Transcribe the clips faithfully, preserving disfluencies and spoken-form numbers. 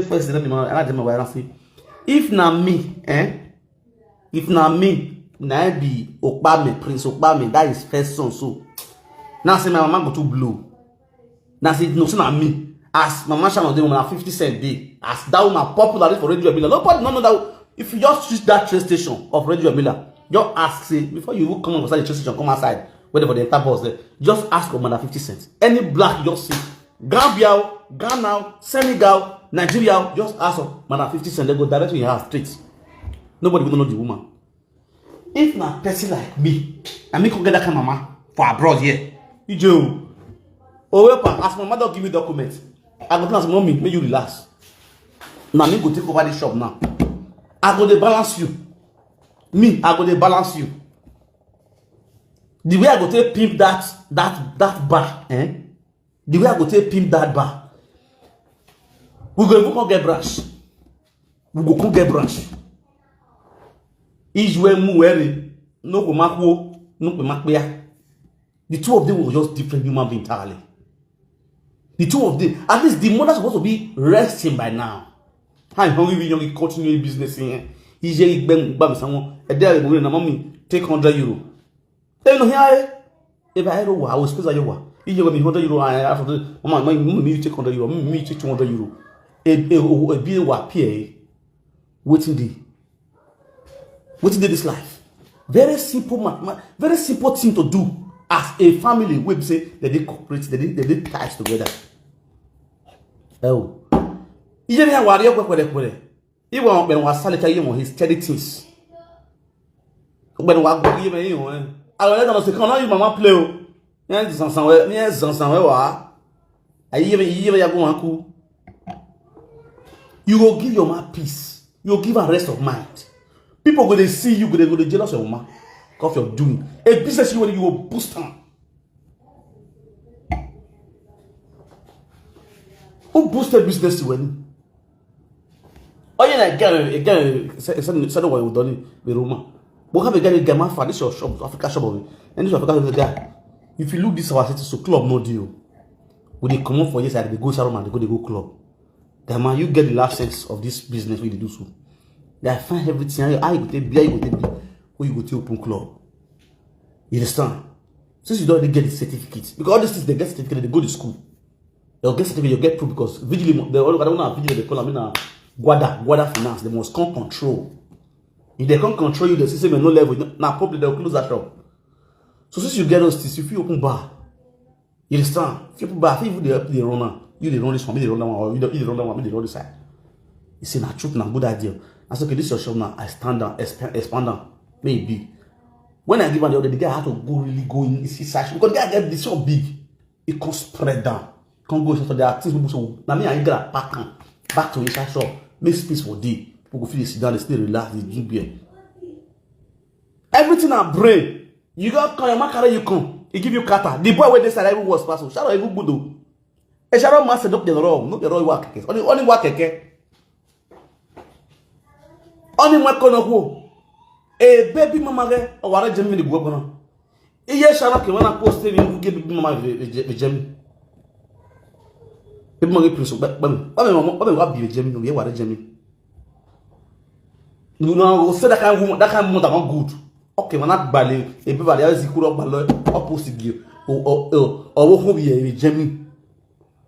first, let me, I don't know why I don't see. If na me, eh? If na me, na I be Okpame, Prince Okpame, that is first son. So now say my mama go to blow. Now say no, say na me. As Mama Sharon dey, na fifty cent dey. As that woman popular for Radio Emila, nobody no know that. If you just switch that train station of Radio Emila, just ask say before you even come outside the train station, come outside, whether for the enter bus there, just ask for Madam fifty cent. Any black you just see, Gambia, Ghana, Senegal, Nigeria, just ask for Madam fifty cent. They go direct to your house straight. Nobody will know the woman. If na person like me, I make go get that kind of mama for abroad here. Ije o. Owepa, as my mother give me document, I go tell am say, "Mommy, make you relax." Na me go take over the shop now. I go dey balance you. Me, I go dey balance you. The way I go take pimp that that that bar, eh? The way I go take pimp that bar. We go even come get branch. We go come get branch. Ijwe mu were no go makwo no go makpia. The two of them were just different human being entirely. The two of them, at least the mother supposed to be resting by now. How hungry we young continue business in here. Ije igbem gbam someone. A day I go na, "Mommy, take hundred euro." They no here. If I ever wa, I will squeeze your wa. If you give me hundred euro, I have to, "Mama, mama, me you take hundred euro, me you take two hundred euro." A a a be wa pay. Waiting day. Waiting day this life. Very simple, ma, ma, very simple thing to do as a family. We say they dey cooperate, they dey they dey ties together. Oh, you know what? Even when we salita, you know, his steady things. When we go, you know, I don't know, say, "Come on, you mama play." Oh, yeah, this sound well, yeah, sound well, wa. I even even ya go anku. You go give your man peace. You go give her rest of mind. People go dey see you, go dey go dey jealous your woman. Of your doing. A business you want, you go boost am. Who boosted business when? Oh yeah, like girl, a girl said what you done with Roma. But have a girl, a girl, man, for this your shop, Africa shop of it. And this Africa shop, guy. If you look this our city, so club no deal. We dey come up for yes, I dey go Saloma, they go they go club. Guy, man, you get the last sense of this business we dey do so. They find everything. How you go take beer, you go take beer, who you go take open club. You understand? Since you don't get the certificate, because all these things they get certificate, they go to school. They'll get certificate, you get proof because vigil, the only one vigil they call them na Guada, Guada Finance, they must come control. If they can't control you, the system at no level, now probably they'll close that shop. So since you get those things, if you open bar, you understand? If you open bar, if you they, they run now, you they run this one, me they run that one, or you they, you they run that one, me they run this side. You say, "Na truth, na good idea." I say, "Okay, this is your shop now." I stand down, expand, expand down. Maybe. When I give am the order, the guy had to go really go in, see size because the guy get the shop big. It can spread down. Can go so there are things people say, "Now me and you gotta pack am back to inside shop, make space for day." People go feel they sit down, they still relax, they drink beer. Everything na brain. You go come, your man carry you come. He give you kata. The boy wey dey side even worse pass. Shadow even good o. E shadow master no dey wrong, no dey wrong wa keke. Only only wa keke. Only wa kono ko. E baby mama ge o wara jemi ni gwo kono. Iye shadow ke wana post ni ngu ge baby mama ve jemi. Baby mama ge prince ba ba ba me mama ba me wa bi jemi no ye wara jemi. You know, say that kind of woman, that kind of woman that not good. Okay, man, not bali. A people that is equal up bali. Opposite you. Or or or or who be a Jemmy?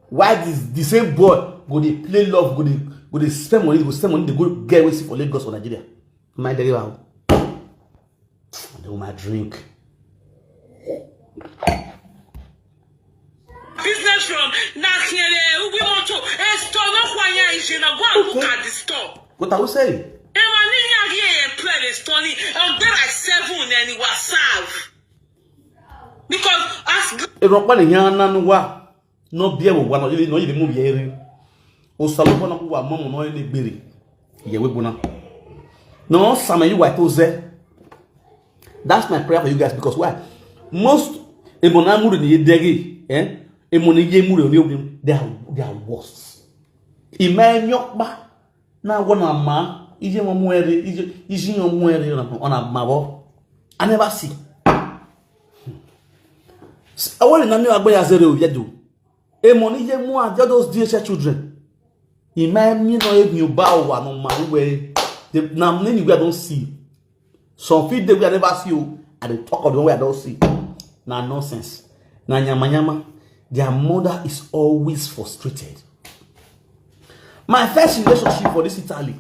Why this the same boy go dey play love, go dey go dey spend money, go spend money, they go get away for Lagos or Nigeria? My deliver. I do my drink. Business from Nakiere Ubi Moto. A store no kwanya is you know. Go and look at the store. What are we saying? Ewa ni ya ye employ the store ni and there are seven and it was serve. Because as Ero pa ni yan nanu wa. No be e wo wa no ile no ile mu ye re. O sa lo na ku wa mo mo no ile gbere. Ye we gbona. No sa me you wa to ze. That's my prayer for you guys because why? Most Ebona Mure ni Degi, eh? Emoni ye Mure ni Obi, they are they are worse. Ime nyokpa na wona ma ije mo muere ije ije yo muere ona mabo. I never see. Awole na mi agba ya zero ya do. Emoni ye mu a those D H L children. Ima mi no ebi o ba o wa no ma we. The na many we I don't see. Some fit dey we I never see o. I dey talk of the one wey I don see. Na nonsense. Na nyama nyama. Their mother is always frustrated. My first relationship for this Italy.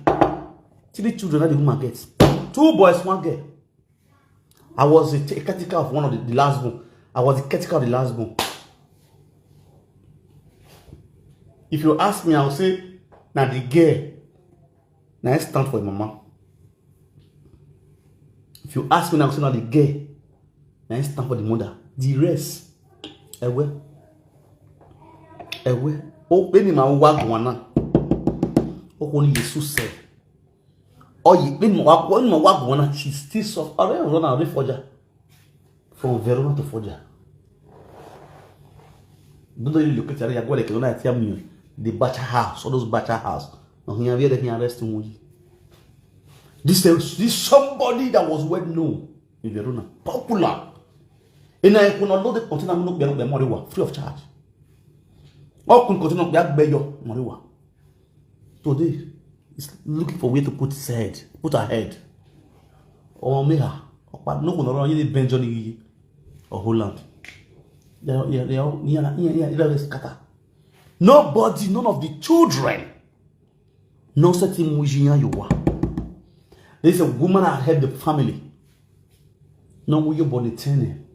Three children that the woman gets. Two boys, one girl. I was a, a caretaker of one of the, the last born. I was the caretaker of the last born. If you ask me, I will say, now the girl, now I stand for the mama. If you ask me now, I will say, now the girl, now I stand for the mother. The rest, ewe, ewe. Oh, any man walk one now. Oh, only Jesus said. Oh, you, any man walk, any man walk one now. She still suffer. I don't run away for her. From Verona to Foggia. Don't know you look at area go like you know that tell me the bachelor house, all those bachelor house. No, here we are here arresting you. This is this somebody that was well known in Verona, popular. And I could not load the container no be no be Moriwa free of charge. All could continue be Agbeyo Moriwa. Today, he's looking for where to put his head, put her head. Or me her. Or no go no you bend Johnny or Holland. They are- they are- they are- they are- they are- they are scatter. Nobody, none of the children. No certain mujinya you are. There's a woman that help the family. No will you body ten.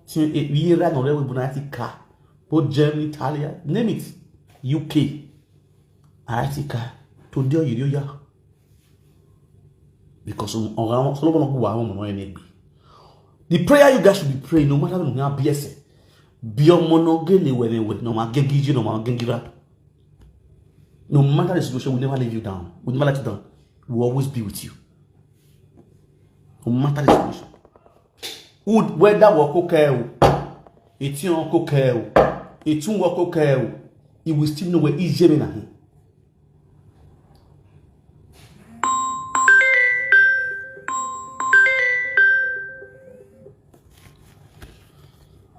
Tin e ra no re we buna ti ka. Both Germany, Italia, name it. U K. I ti ka. To do you ya. Because um, ọ̀rọ̀ àwọn sọ́lọ́gbọ́n náà kò wá àwọn ọmọ náà ẹni gbé. The prayer you guys should be praying, no matter when you are B S A. Bí ọmọ náà gé lè wẹ̀rẹ̀ wẹ̀, no ma gé gíjí, no ma gé gíra. No matter the situation, we never leave you down. We never let you down. We will always be with you. No matter the situation. Would whether we cook care, it's your cook care, it's your cook care, you will still know where easy na him.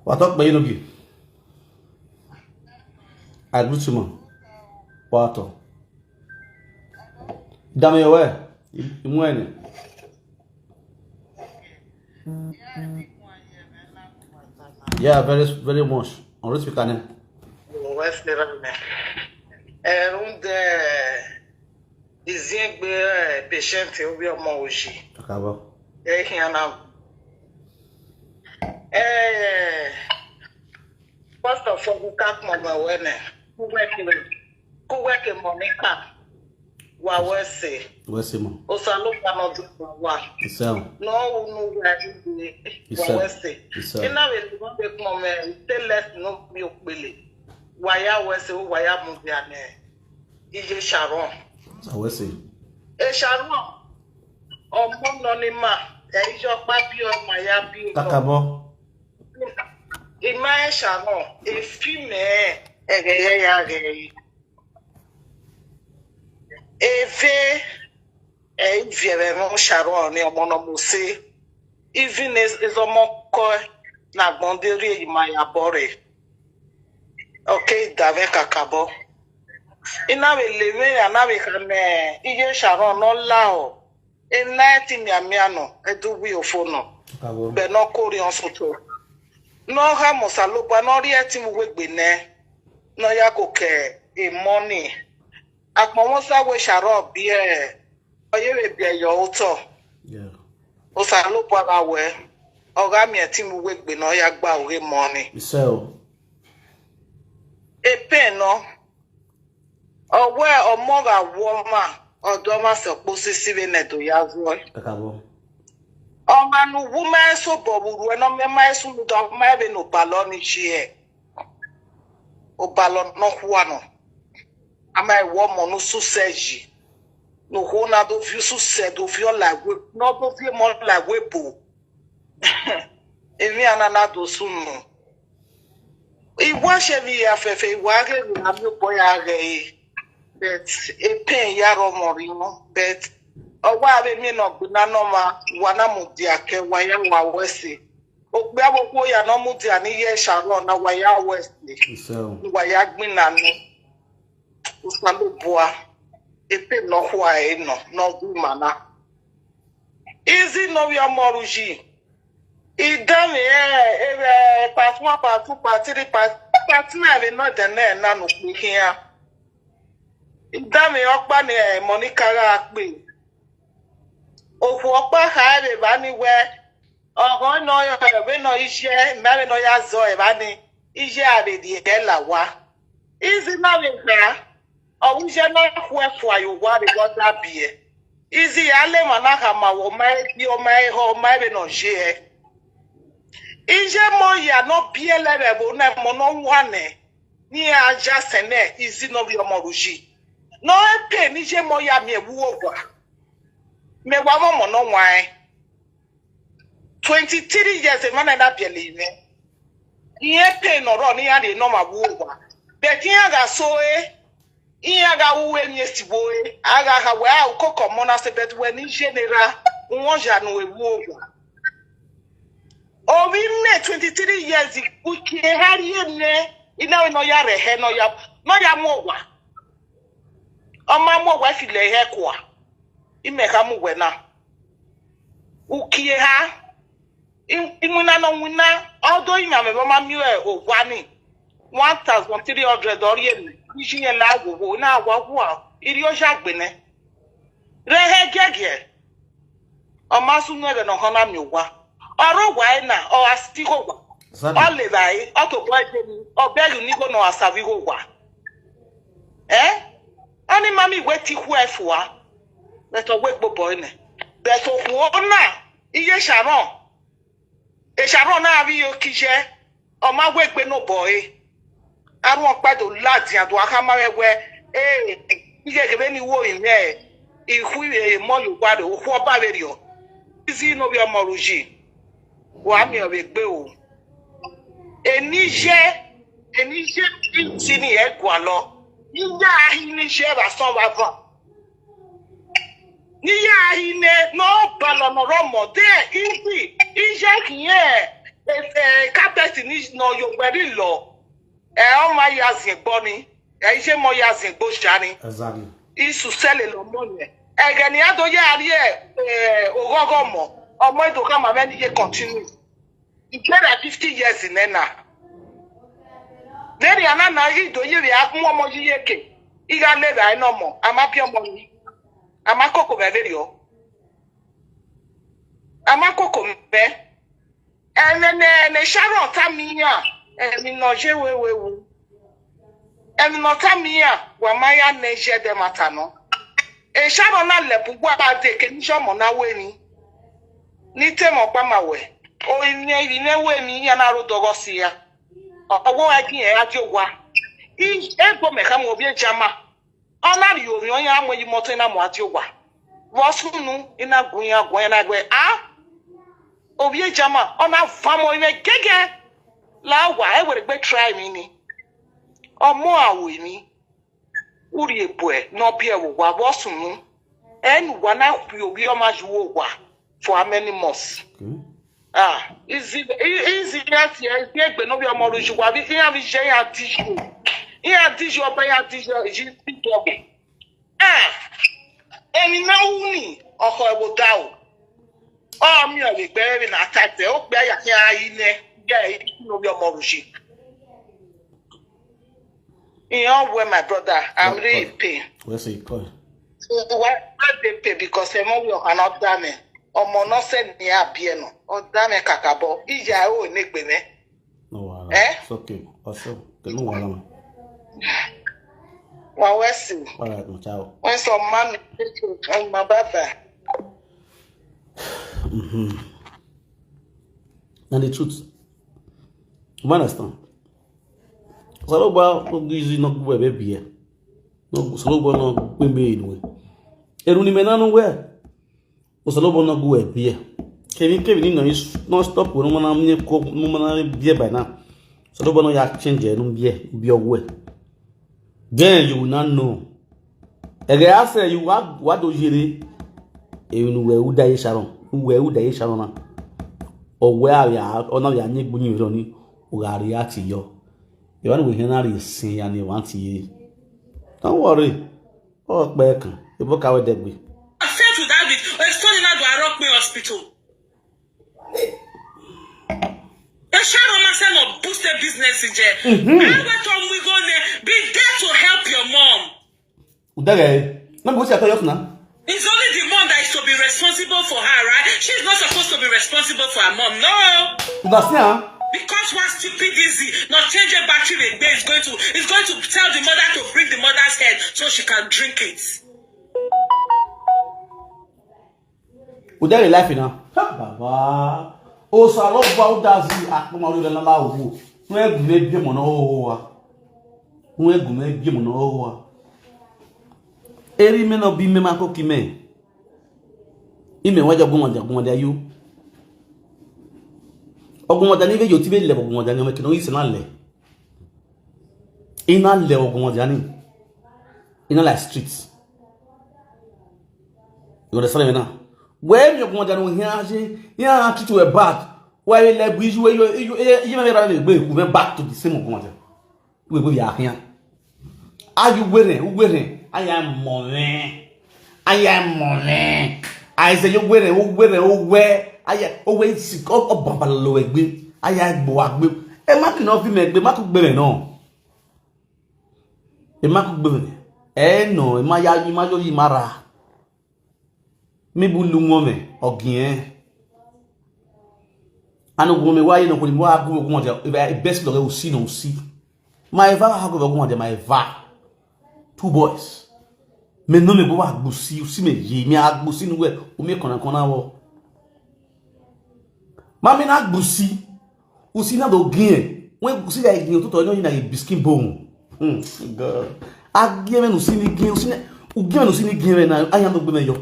What up, Bayinogi? I greet you, man. What up? Dame, where? You, you went? Yeah, very, very much. On this weekend. West Lebanon. Erunde iziegbe eh, patient obi ọmọ oji. Akabo. Ehiana. Eh, first of all, we can't mama wene. Kuweke, kuweke Monica. Wa wese. Wese mo. Osalukwa no du wa. Isao. No unu wa ibe. Wa Isao. Wese. Isao. Ina we lu be kuma me tell us no bi opele. Wa ya wese o wa ya mu bi ane. Iye Sharon. Sa wese. E Sharon. Ọmọ nọ ni ma. E ijo pa bi o ma ya bi o. Kakabo. Ima e Sharon. E fi me. E ge ye ya ge. Eve e iviere no Sharon ni ọmọ no mo se. Even is ọmọ ko na gbonde ri eyi ma ya bore. Okay, dave kakabo. Ina we leve ya na we kame iye Sharon no la o. Ena ti mi amiano edu wi ofo no. Kakabo. Be no kori on soto. No ha mo saloba no ri e ti mu we gbe ne. No ya ko ke e money. Akpọnwụsa we Sharon bie. Oye we bie yo ụtọ. Yeah. Osalobua ga we. Ọ ga mi eti mu we gbe na ọ ya gba oge money. Isao. Epe no. Owe ọmọ ga wọ ma. Ọdọ ma sọ pé ó sì síbẹ̀ nẹ̀dọ̀ ya wọ. Kakabo. Ọmọ nu wu ma eso bọ wuru ẹ nọ mẹ ma esu nu dọ ma ebe no balọ ni chi ẹ. O balọ nọ hua nọ. Ama ẹwọ ọmọ nu susẹ yi. No ho na do vi susẹ do vi ọla ẹwẹ. No do vi mọ ọla ẹwẹ bo. Emi anana do sunu. Iwa shevi ya fefe iwa ge na mi boy age. But e pen ya ro mo ri mo. But owa ave mi no gbina no ma wa na mu dia ke wa ya wa wese. Ogbe abo ko ya no mu dia ni ye Sharon na wa ya wese. Isao. Wa ya gbina ni. Osanlobua, epe no hua e no, no gu mana. Izi no wi omoruji. Idami e, e, part one, part two, part three, part, part nine, we no de ne na no kuhia. Idami okpa ni e, Monica ga pe. Ohu okpa ha e, ba ni we. Oho no yo, we no ije, me we no ya zo e, ba ni. Ije a be di e la wa. Izi na we ha. Owuje na kwe fua yo wa be go da bie. Izi ya le ma na ha ma wo ma e bi o ma e ho ma e be no je e. Ije mo ya no bie le be bo na mo no wa ne. Ni aja sene izi no bi omoruji. No e pe ni je mo ya mi e wu ogwa. Me wa mo mo no wa e. Twenty-three years e mana na biele ime. Ihe pe no ro ni ya de no ma wu wa. Be ki ya ga so e. Ihe ga wu e mi esi wo e. Aga ha we a ko ko mo na se bet we ni general. Won ja no e wu wa. Obi me twenty-three years ku ke hari e ne. Ina we no ya re he no ya. No ya mo wa. O ma mo wa fi le he kwa. Ime ka mu we na. Ukie ha. Imwina no wina. Odo ime ame bo ma mi we o wa ni. One thousand three hundred ori emi. Iji ye la wo wo na wa wa. Iri o ja gbe ne. Re he gege. O ma su nu ebe no ho na mi wa. Oro wa e na, o a si ho wa. Exactly. O le dai, o to bo e ni, o be yu ni go no a sa vi ho wa. Eh? Ani mami we ti hu e fua. Beto we gbo boy ne. Beto hu o na, iye Sharon. E Sharon na vi yo kije. O ma we gbe no boy. Arun okpa do ladi adu aka ma we we. Eh, iye gebe ni wo ime. Ihu e mo yo wa do, ohu oba we rio. Izi no bi omoruji. Wa mi o be gbe o. Enije, enije ti ni e gwa lo. Iya ahi ni je ba son ba van. Ni ya ahi ne no ba lo no ro mo de izi. Ije ki ye. Eh, eh, carpet ni no yo gberi lo. E o ma ya zin gbo ni. E ije mo ya zin gbo ja ni. Exactly. Isu sele lo mo ne. Ege ni ado ya ri e, eh, ogogo mo. Omo ido ka ma me ni ye continue. Ije ra fifty years in ena. Very anana ido ye we akun omo yi yeke. Iga le ra eno mo. Ama bi omo ni. Ama koko me very o. Ama koko me. Ene ne ne Sharon ta mi ya. Emi no je we we wu. Emi no ta mi ya. Wa ma ya ne je de mata no. E Sharon na le bu gwa de ke ni jo mo na we ni. Ni te mo pa ma we. O ine ine we ni ya na ro dogo si ya. Owo agi e adio wa. I e gbo me ka mo bi e jama. Ona ri omi oya mo yi moto ina mo adio wa. Wo sunu ina gun ya gun ya na gbe. Ah. Obi e jama ona famo ime gege. La wa e were gbe try mi ni. Omo awo mi. Uri ebue no bi e wo wa wo sunu. En wa na ku obi o ma ju wo wa for how many months? Okay. Ah, easy, e- easy that here. Easy egbe no bi omo ruju wa bi iya bi je ya tiju. Iya tiju oba ya tiju ji ti dogo. Ah, emi na uni oko e wo da o. O mi o le gbe mi na ta te o gbe ya ya ine. Ya e no bi omo ruju. In all way, my brother, I'm What, really in what, pain. Where's he going? Why, why they pay? Because I'm not, we are not damn. Omo no se ni abi e no. O damn kakabo. Ija o ne gbe me. No wahala. Eh? It's okay. What's up? Okay, no wahala, man. Wa wesi. All right, my child. When some man, oh, my baba. Mm-hmm. And the truth. You understand? Saloba no gizi no gwe be bie. No Saloba no gwe be idwe. Eru ni mena no we. O Saloba no gwe bie. Kevin Kevin no is no stop we no mana mne ko no mana bie by now. Saloba no ya change no bie bie we. Then you will not know. Ege ase you wa wa do yere. Enu we uda ye Sharon. We uda ye Sharon na. O we a ya ona ya nye gbunyi ro ni. O ga ri ati yo. Ewan we hena ri sin ya ni want ye. Don't worry. Oh, Bekan. Ibo kawe degbi. Failed with that with Estoni Nadu Arokpe Hospital. Esharo Maseno boost the business in there. I went on we go there. Be there to help your mom. Udege. No be wetin I tell you now. It's only the mom that is to be responsible for her, right? She's not supposed to be responsible for her mom. No. Understand? Because one stupid easy, not change a battery again is going to is going to tell the mother to bring the mother's head so she can drink it. Udege life now. Ha, baba. Osa lo ba udazi akuma ru la la wo. Nwe gume bi mo na owa. Nwe gume bi mo na owa. Eri me no bi me ma ko ki me. Ime wa jagun wa jagun wa da yo. Ogun wa da ni ve yo ti ve le ogun wa da ni me kino ise na le. Ina le ogun wa da ni. Ina like street. You understand me now? Where you go down here, here treat you bad. Why you like you you you you you you back to the same ogun wa da. We we are here. Are you wearing? Who wearing? I am money. I am money. I say you wearing? Who wearing? Who wear? I am always sick. Oh, oh, bambalo egbe. I am bo agbe. E ma kino fi me egbe, ma ku gbe me no. E ma ku gbe me. E no, e ma ya, e ma yo yi mara. Mi bu lu mo me, ogin. Ano gu me wa yi no ko ni mo agu ogun wa da. If I best lo o si no si. My va ha go ogun wa da my va. Two boys. Me no me bo wa gbusi, usi me ye, me agbusi nu we, o me kona kona wo. Ma me na gbusi. Usi na do gin. When gbusi da gin to to no na biscuit bone. Hmm. God. Agi me no si ni gin, usi na. U gin me no si ni gin we na. Aya no gbe me yo.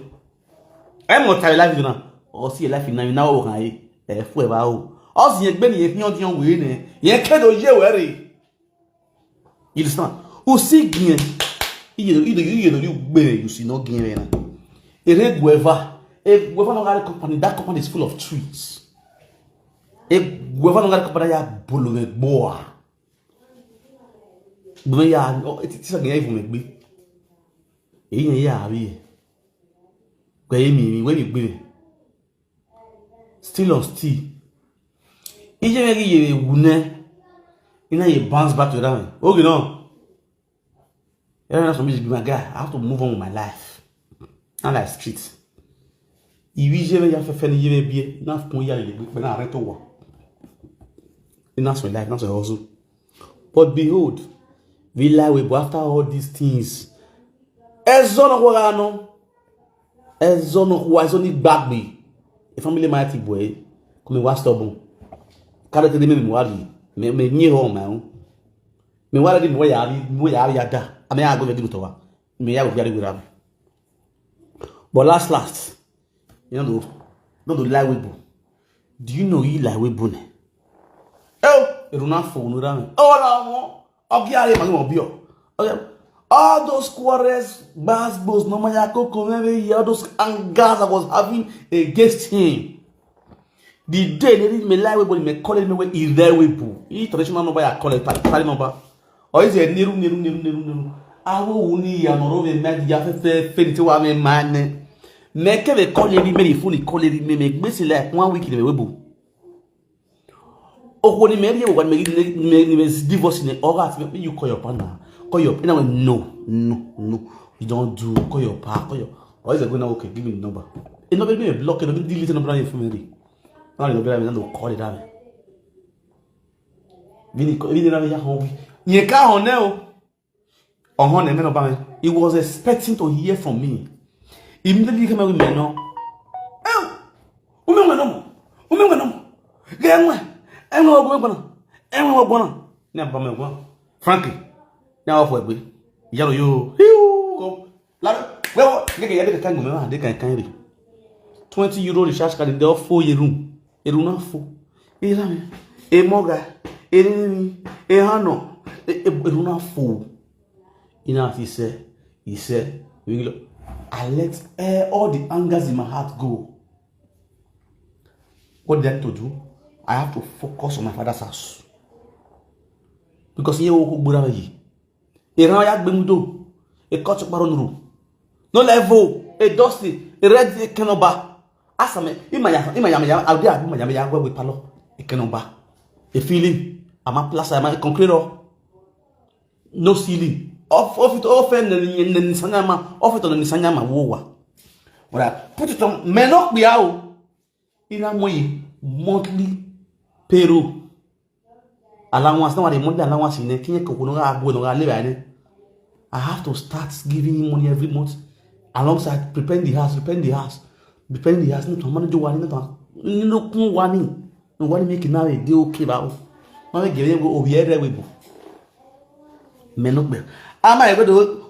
E mo ta life na. O si life na na wo kan yi. E fu e ba o. O si ye gbe ni ye fi on di on we ne. Ye kedo ye we re. You understand? Usi gin. Iye iye iye no gbe you si no gin we na. Ere gueva. E gueva no got a company. That company is full of trees. E gueva no got a company ya bolo me boa. Gbe ya o ti ti sa gin ya ifu me gbe. Eyi ni ya abi. Gbe mi mi we mi gbe. Still on still. Ije me gi ye wune. Ina ye bounce back to that one. Okay no. Ere na some be my guy. I have to move on with my life. Not like street. Ibi ije me ya fefe ni ye me bie. Na fun ya ye gbe na re to wa. That's my life, that's my hustle. But behold, we lie we but after all these things. Ezo no kwa no. Ezo no kwa ezo ni gbagbe. E family mighty boy. Come wa stubborn. Kare te me me wari. Me me nyi ho ma o. Me wari di mo ya ri mo ya ri ada. Ame ago me di to wa. Me ya go ya ri wi ra. But last last, you know, no do lie we bo. Do you know he lie we bo ne? Oh, e runa fo no ra me. Oh la mo. Ogi are ma mo bio. Okay. All those quarrels, bas bos, no manya koko me all those angers I was having against him. The day they read me lie we bo me call me we irrevocable. He traditional number I call it, party number. Or is it neru neru neru neru neru? Awo uni ya no ro me me ya fe fe fe ni ti wa me mane. Me ke be call every me phone call every me me gbese like one week ni me we bo. Oko ni me ri wa me me me divorce ni oga ti me you call your partner. Call your partner no no no. You don't do call your pa call your. Or is it going okay? Give me the number. E no be me block e no be delete number na phone me. Na no be me no call it down. Vini ko vini na ya hon. Nye ka hon ne o. Ohon ne me no ba me. He was expecting to hear from me. Immediately he came with me no. Eh. Ume ngwe no mo. Ume ngwe no mo. Ge ngwe. Enwe ogun ngwe no. Enwe ogun no. Ne ba me ogun. Frankie. Ne o fo egbe. Yaro yo. Hiu. Go. La we wo. Ge ge ya de kan ngwe ma de kan kan ri. Twenty euro recharge card de o fo ye room. Eru na fo. E ra me. E moga. E ni ni. E hano. E e- eru na fo. Ina he said, he said, we will, I let eh, all the angers in my heart go. What did I have to do? I have to focus on my father's house. Because here we go gbura yi. Iran ya gbe mu do. A cut kparo nuru. No level. A dusty. A red kenoba. Asame. Ima ya ima ya ya. Audi abi ima ya ya we palo. A kenoba. A feeling. Ama plaza ama concrete. No ceiling. Off off it off and then sanyama. Off it on the sanyama. Wowa. But I put it on. Men up we out. Ina moyi monthly payroll. Allowance na wani monthly allowance ne kinye ko kuno ga agbo no ga lebe ne. I have to start giving him money every month alongside preparing the house, preparing the house, preparing the house. No to manage wani no to no kun wani. No wani make now e dey okay ba. Ma me gere go obi ere we bo. Me no gbe. Ama e go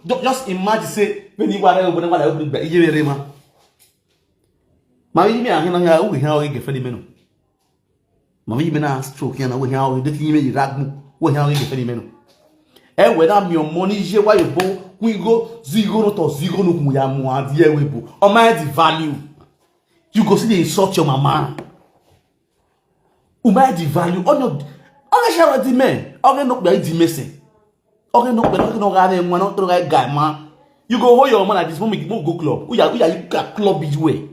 do just imagine say when you are go na wala obi be iye re ma. Ma yi me ahin na ya u he o ge fe ni me no. Ma yi me na stroke ya na we ha o de ti yi me ragmu we ha o ge fe ni me no. E we na mi o money je wa yo bo ku go zigo no to zigo no ku ya mo adi e we bo. O ma di value. You go see dey insult your mama. U ma di value. O no. O ga shower di me. O ga no gba di me se. O ga no gba no ga me mo no to ga guy ma. You go hold your man at this moment mo go club. U ya u ya you ka club is way.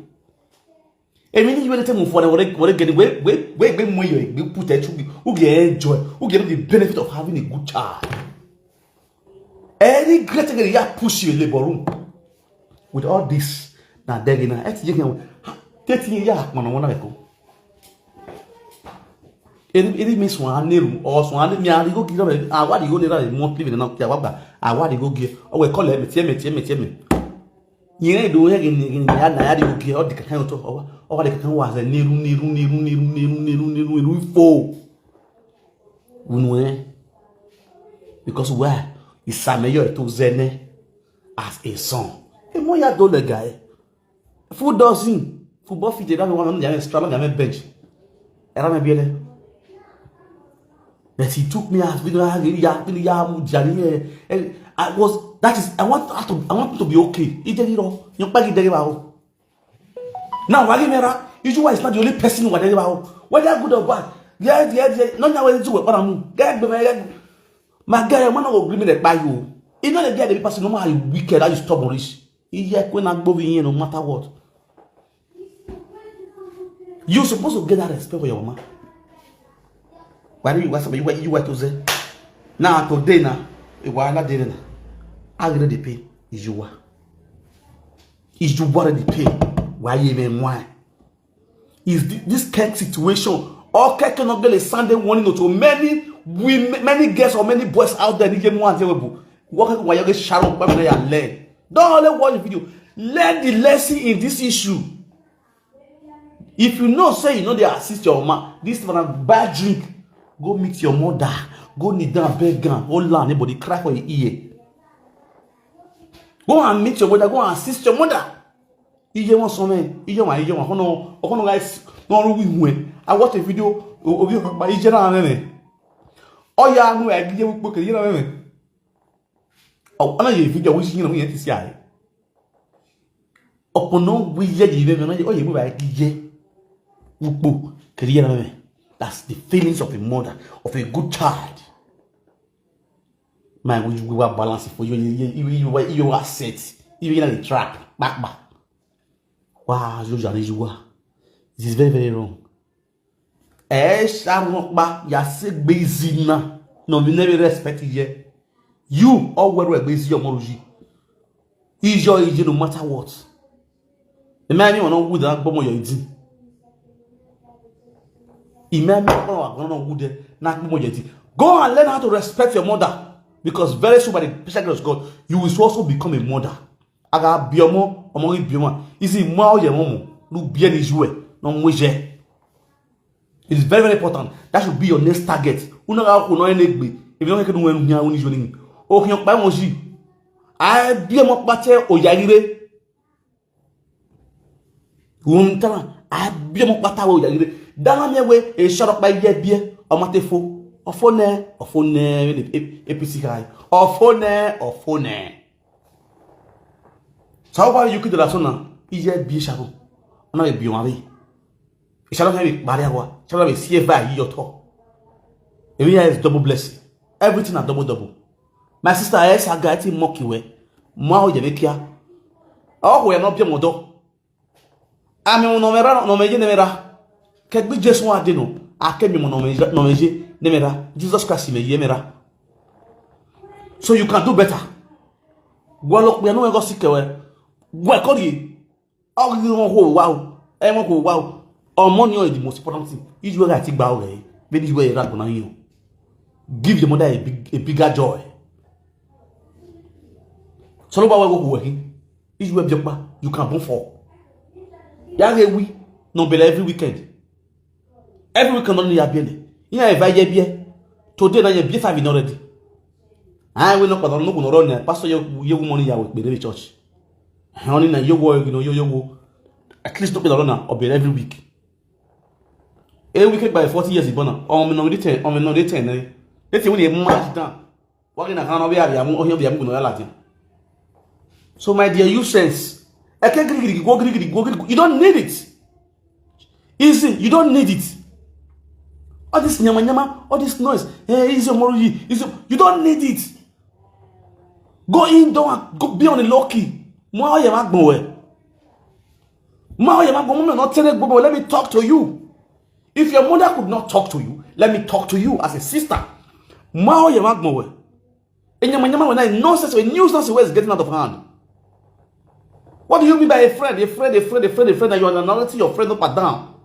Emi ni iwe te mo fo na wore wore gani we we we we mo yo we put e chubi. U get enjoy. U get the benefit of having a good child. Any great thing ya push you labor room. With all this na degi na e ti je ke te ti ya mo na wona ko. Eri eri mi sun aneru o sun ane mi ari go gi re awadi go le ra mo ti bi na ki awagba awadi go gi o we ko le mi ti mi ti mi ti mi. Yẹn do yẹn gini gini ya na ya di oge ọ di kankan to ọwa ọwa di kankan wa zẹ neru neru neru neru neru neru neru neru ifo. Unu ẹ because why isameyo to zẹnẹ as a son emo ya do lẹga ẹ full dozen football fit ẹ dami one hundred extra lọgà mẹ bench ẹ rà mẹ bi ẹ lẹ. But he took me out. Bí wọ́n á rí ya bí ya mú jàrí yẹn. I was that is I want her to I want him to be okay. Ìjẹ́ rírọ yẹn pẹ́ kí dẹ́gẹ́ bá o. Now wàá rí mi ra Ijúwà is not the only person wà dẹ́gẹ́ bá o. Whether good or bad. Yẹ́ yẹ́ yẹ́ náà ní àwọn ẹni tí wọ́n pàdánù. Gẹ́gẹ́ gbẹmọ gẹ́gẹ́. Màá gẹ́rẹ́ mọ́nà ògiri mi rẹ̀ pa yìí o. Iná lè gẹ́gẹ́ bí person no matter how you wicked how you stubborn reach. Iye kwe na gbóbi yẹn no matter what. You suppose to get that respect for your mama. Why do you want somebody you want to say? Now today now, why not there now? I really the pain is you what? Is you what the pain? Why you even why? Is this, this kind situation? Or can cannot get a Sunday warning to many women, many girls or many boys out there need more available. What can why you get shadow by me and learn? Don't only watch the video. Learn the lesson in this issue. If you know say you no dey assist your mama this one na bad drink, go meet your mother, go kneel down beg am, hold am, anybody cry for your ear. Go and meet your mother, go and assist your mother. Iye wọn sọ mẹ iye wọn iye wọn ọkọ náà ọkọ náà guys náà ló wí hu ẹ. I watch a video obi ọkọ pa iye náà mẹmẹ. Ọyà anu ẹ gíjẹ wípé kìí náà mẹmẹ. Ọ̀nà yẹ video wíṣí yìí náà wíyẹn ti sí àyè. Ọkọ náà wí yẹ yìí mẹmẹ náà yẹ ọyẹ mú bàá gíjẹ wípé kìí náà mẹmẹ. That's the feelings of a mother of a good child. My we we were balance for you you you you were you were set you you the track back back. Wow, you are you were. It is very very wrong. Eh, sharon pa ya se gbe izi na. No, we never respect it yet. You or where we gbe izi your moruji. Is your is no matter what. Ime mi wọn náà wú dẹ náà gbọmọ yọ ìdí. Ime mi wọn náà wú dẹ náà gbọmọ yọ ìdí. Go and learn how to respect your mother because very soon by the special grace of God you will also become a mother. Aga bi ọmọ ọmọ yìí bi ọmọ ìsì mú àwọn yẹn wọn mọ ló bí ẹni ju ẹ náà mú jẹ. It is very very important that should be your next target. Una ga ko no ene gbe ebi wọn kẹkẹ nu wọn nya wọn ni joni. O kìyàn pa wọn sí. A bi ọmọ pàtẹ òyà rire. Wọ́n tán a bí ọmọ pátá wo ìyàgídé dáná mi ẹwẹ́ èso ọ̀rọ̀ pa iye bí ẹ ọmọ tẹ fo ọ̀fọ́ nẹ ọ̀fọ́ nẹ APC ka ọ̀fọ́ nẹ ọ̀fọ́ nẹ. Sọ wá yóò kí dọ̀là sọ̀nà iye bí ẹ ṣàbọ̀ ọ̀nà ìbí wọn rí ìṣàlọ́ fẹ́ mi parí àwa ìṣàlọ́ mi sí ẹ báyìí yọtọ̀ èmi yà is double blessing everything na double double. My sister ẹ ṣàgà ẹ ti mọ kìwẹ́ Mwa o yeme kia. O ko ya no bi mo do. Ami mo no mera no meje ne mera. Ke gbi Jesu wa de no. Ake mi mo no meje no meje ne mera. Jesus Christ me ye mera. So you can do better. Gwa lo pe no go sike we. Gwa ko ri. O ri won ko wa o. E won ko wa o. Omo ni o is the most important thing. Iju ga ti gba o re. Be ni iju e ra gbo na yin o. Give the mother a big, a bigger joy. So lo ba wa go ko we. Iju e bi pa. You can born for. Ya re wi. No be every weekend. Every weekend only ya bi ele. Ya e va ye bi. Today na ye bi five in already. I will not pardon no no run. Pastor, you you money ya we be the church. Only na you go, you know, you you go. At least no be run or be every week. A week by forty years ibona. O me no dey ten, o me no dey ten. Let's say when you march down. Wa na kan o bi abi amu o bi amu no la tin. So my dear, you sense. Eke grigri go grigri go grigri. You don't need it. Easy, you don't need it. All this nyama nyama, all this noise. Hey, easy, Omoroyi, easy. You don't need it. Go indoor and go be on the low key. Mo aye ma gbon we. Mo aye ma gbon mo na tene gbon we. Let me talk to you. If your mother could not talk to you, let me talk to you as a sister. Mo aye ma gbon we. Enyama nyama we na nonsense we news nonsense we is getting out of hand. What do you mean by a friend? A friend, a friend, a friend, a friend, and you are another your friend up and down.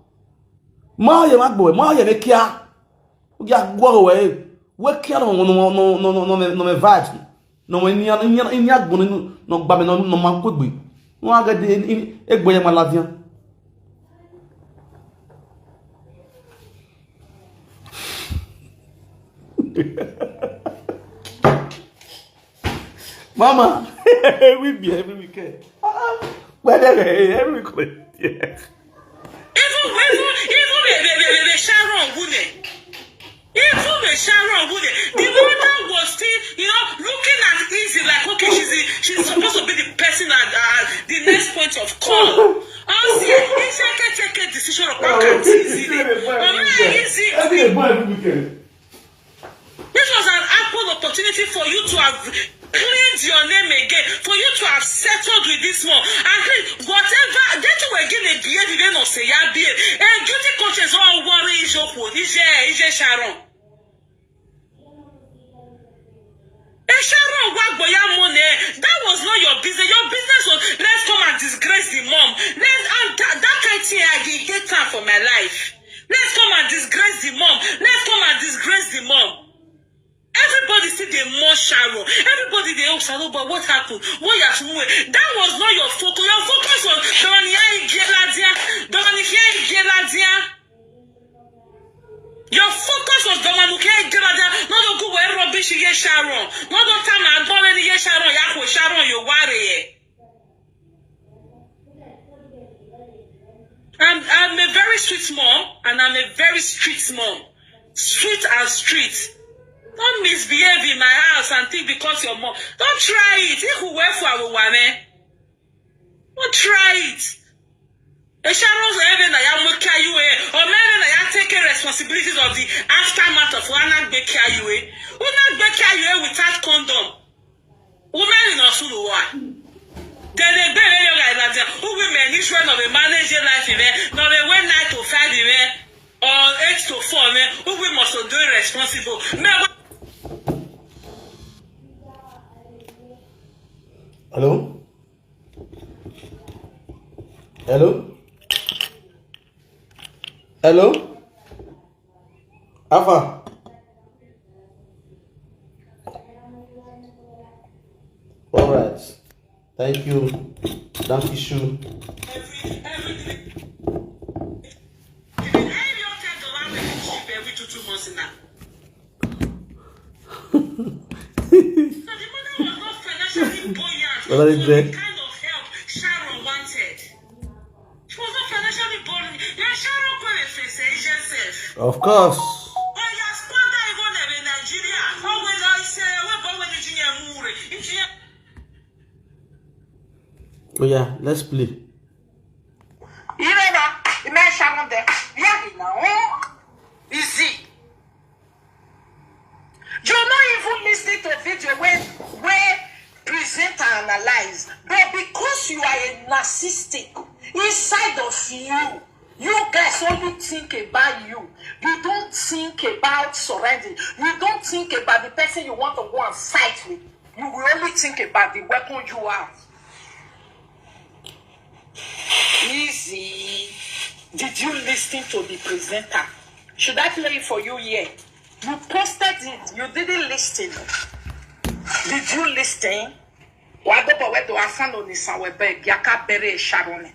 Ma ye ma gbo, ma ye me kia. Ya gbo we. We kia no no no no no no no me vibes. No me ni ni ni agbo no no gba me no no ma ko gbe. Won aga de egbo ye ma lafian. Mama, we be every weekend. Whether every weekend. Yeah. Even even even the, the, the, the Sharon Gune. Even the Sharon Gune. The mother was still, you know, looking at Easy like, okay, she's the, she's supposed to be the person at uh, the next point of call. I'll see if I can take a decision of how can Easy. Mama, Easy. Every weekend. This was an ample opportunity for you to have cleaned your name again, for you to have settled with this one. And please, whatever, get to again a behavior no say ya be a guilty conscience or worry is your phone. Is there is there Sharon? Eh, Sharon, wa gbo ya mo ne. That was not your business. Your business was let's come and disgrace the mom. Let's and that, that kind of thing I did get time for my life. Let's come and disgrace the mom. Let's come and disgrace the mom. Everybody see the more Sharon. Everybody they oh Sharon, but what happened? What you have to move? That was not your focus. Your focus was Dominique Geladia. Dominique Geladia. Your focus was Dominique Geladia. No no go where rubbish ye Sharon. No no time I go any ye Sharon. Ya ko Sharon you worry. I'm, I'm a very sweet mom and I'm a very street mom. Sweet and street. Don't misbehave in my house and think because your mom. Don't try it. If we were for our woman, don't try it. Esharos even na ya muka you eh, or maybe na ya take responsibilities of the aftermath of Anagbe Kiayue. Unagbe Kiayue without condom. Women in Osuluwa. Then they be very young like that. Who women Israel of a manage your life even, not a way nine to five even, or eight to four even, who we must do responsible. Me Hello? Hello? Hello? Alpha? All right. Thank you. Thank you, Shu. What are you doing? She was not financially born. Your Sharon come and face herself. Of course. But your squander even in Nigeria. Oh, when I say, we born when engineer Mure. Engineer. Oh yeah, let's play. You know that? The man Sharon there. Yeah, you know. Easy. You no even listen to video where where present and analyze. But because you are a narcissistic, inside of you, you guys only think about you. You don't think about surrounding. You don't think about the person you want to go and fight with. You will only think about the weapon you have. Easy. Did you listen to the presenter? Should I play it for you here? You posted it. You didn't listen. Did you listen? Wadobo wedo asano ni sawe be giaka bere Sharon.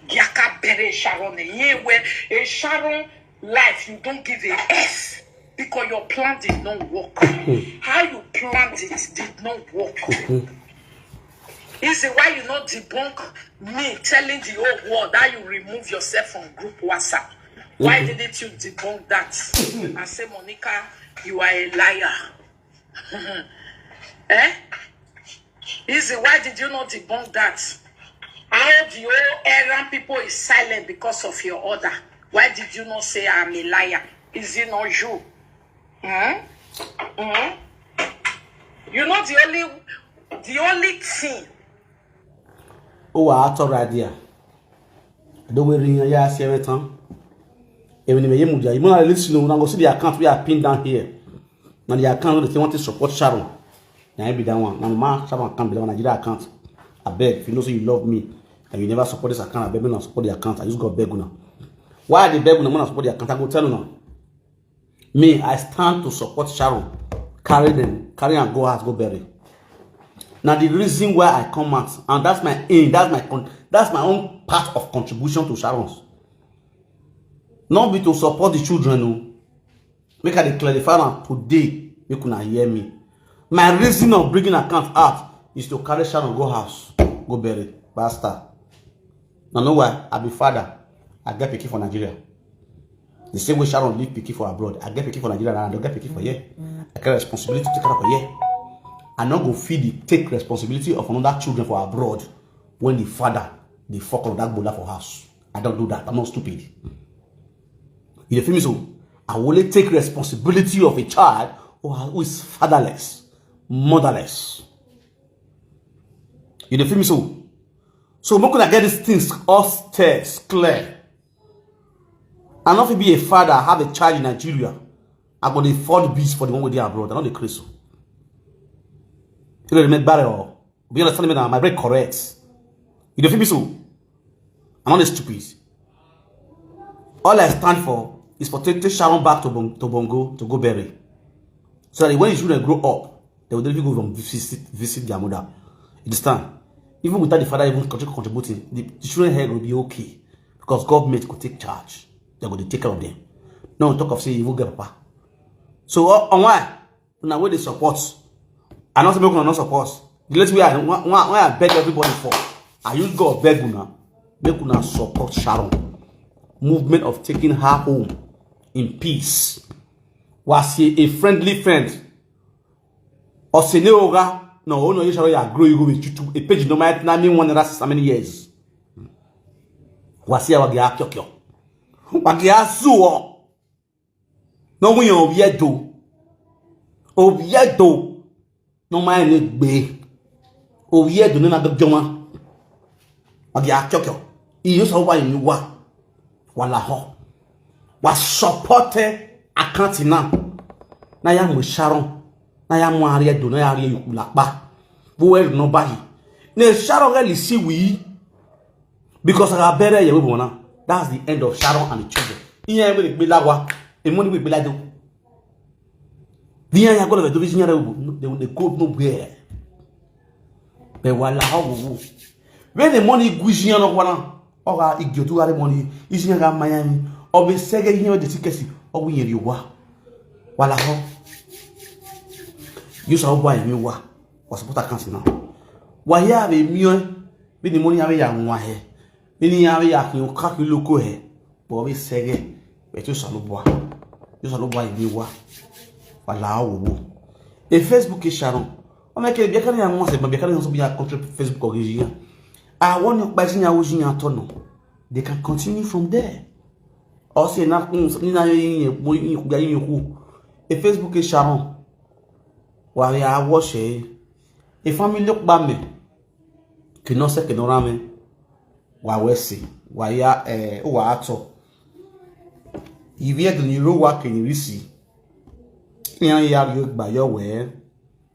Giaka bere Sharon. Ye we a Sharon life you don't give a F because your plan did not work. How you planned it did not work. Is it why you not debunk me telling the whole world that you remove yourself from group WhatsApp? Why didn't you debunk that and say, Monica, you are a liar? Eh? Is it why did you not debunk that? How the whole Iran people is silent because of your order? Why did you not say I'm a liar? Is it not you? Hmm? Hmm? You know the only the only thing. Oh, I thought right there. The way ring ya see every time. Even if you muja, you wanna listen, you go see the account we are pinned down here. Now the account wey dey say want to support Sharon. Na be that one. Now my Sharon account be that one, Nigeria account. I beg, if you know say you love me and you never support this account, I beg me not support the account. I just go beg una. Why I dey beg una, una support the account? I go tell una. Me, I stand to support Sharon. Carry them, carry and go house, go bury. Now the reason why I come out, and that's my aim, that's my con- that's my own part of contribution to Sharon's. Not be to support the children, no. Make I dey clarify am today, make una hear me. My reason of bringing account out is to carry Sharon go house, go bury, basta. Now know why? I be father, I get pikin for Nigeria. The same way Sharon leave pikin for abroad, I get pikin for Nigeria and I don't get pikin for here. I get responsibility to take care of here. I not go feed the take responsibility of another children for abroad when the father dey fuck on that bola for house. I don't do that. I'm not stupid. You dey feel me? So I will only take responsibility of a child who, ha- who is fatherless, motherless. You dey feel me? So, so make una get these things all stairs clear. I no fit be a father, have a child in Nigeria. I go dey afford beats for the one wey dey abroad. I no dey craze. You know, make barrel. Be understand me now. My brain correct. You dey feel me? So I'm not stupid. All I stand for is for take, take Sharon back to, Bon- to Bongo to go bury. So that when the children grow up, they will definitely go from visit, visit their mother. You understand? Even without the father even contrib- contributing, the, the children head will be okay because government could take charge. They go dey take care of them. No talk of say you will get papa. So uh, on why? Una wey dey support. I no say make una no support. The late way I why, why I beg everybody for. I use God beg una. Make una support Sharon. Movement of taking her home in peace. Was a friendly friend. Osene oga no ono you shall ya grow you go with you a page no might na me one last how many years. Was here wagi akyo kyo. Wagi asuo. No we obiedo. Obiedo. No my ni gbe. Obiedo na do joma. Wagi akyo kyo. Iyo so wa ni wa. Wala ho. Wa support account na. Na ya mu Sharon. Na ya mu ari edo na ya ari yukulapa. Bo e no bayi. Ne Sharon really see we. Because I bury you now. That's the end of Sharon and the children. Iye we be lawa. E money we be like. The ya go to the vision they they go nowhere. But wala ho wo. When the money guijian no wana. Oga igiotu gari money. Isi ya ga manya ni. Obi sege ihe de tikesi. Ogu yeri wa. Wala ho. You saw why me wa. Was support account now. Why ya be mi o. Be the money ya be ya nwa he. Be ni ya be ya ki o ka ki loko he. But we sege. But you saw no boy. You saw no boy me wa. Wala ho wo. E Facebook is Sharon. O me ke bi ka ni ya nwa se, bi ka ni so bi ya control Facebook or gijian. I want you by senior Ojian Tono. They can continue from there. Or say na na yin mo yin ku yin ku. A Facebook is Sharon. Wa ya watch e. E family kpa me. Kino se kino rame. Wa wesi. Wa ya, eh, wa ato. Ivi e dun iro wa kini risi. Ni an ya ri gba yo we.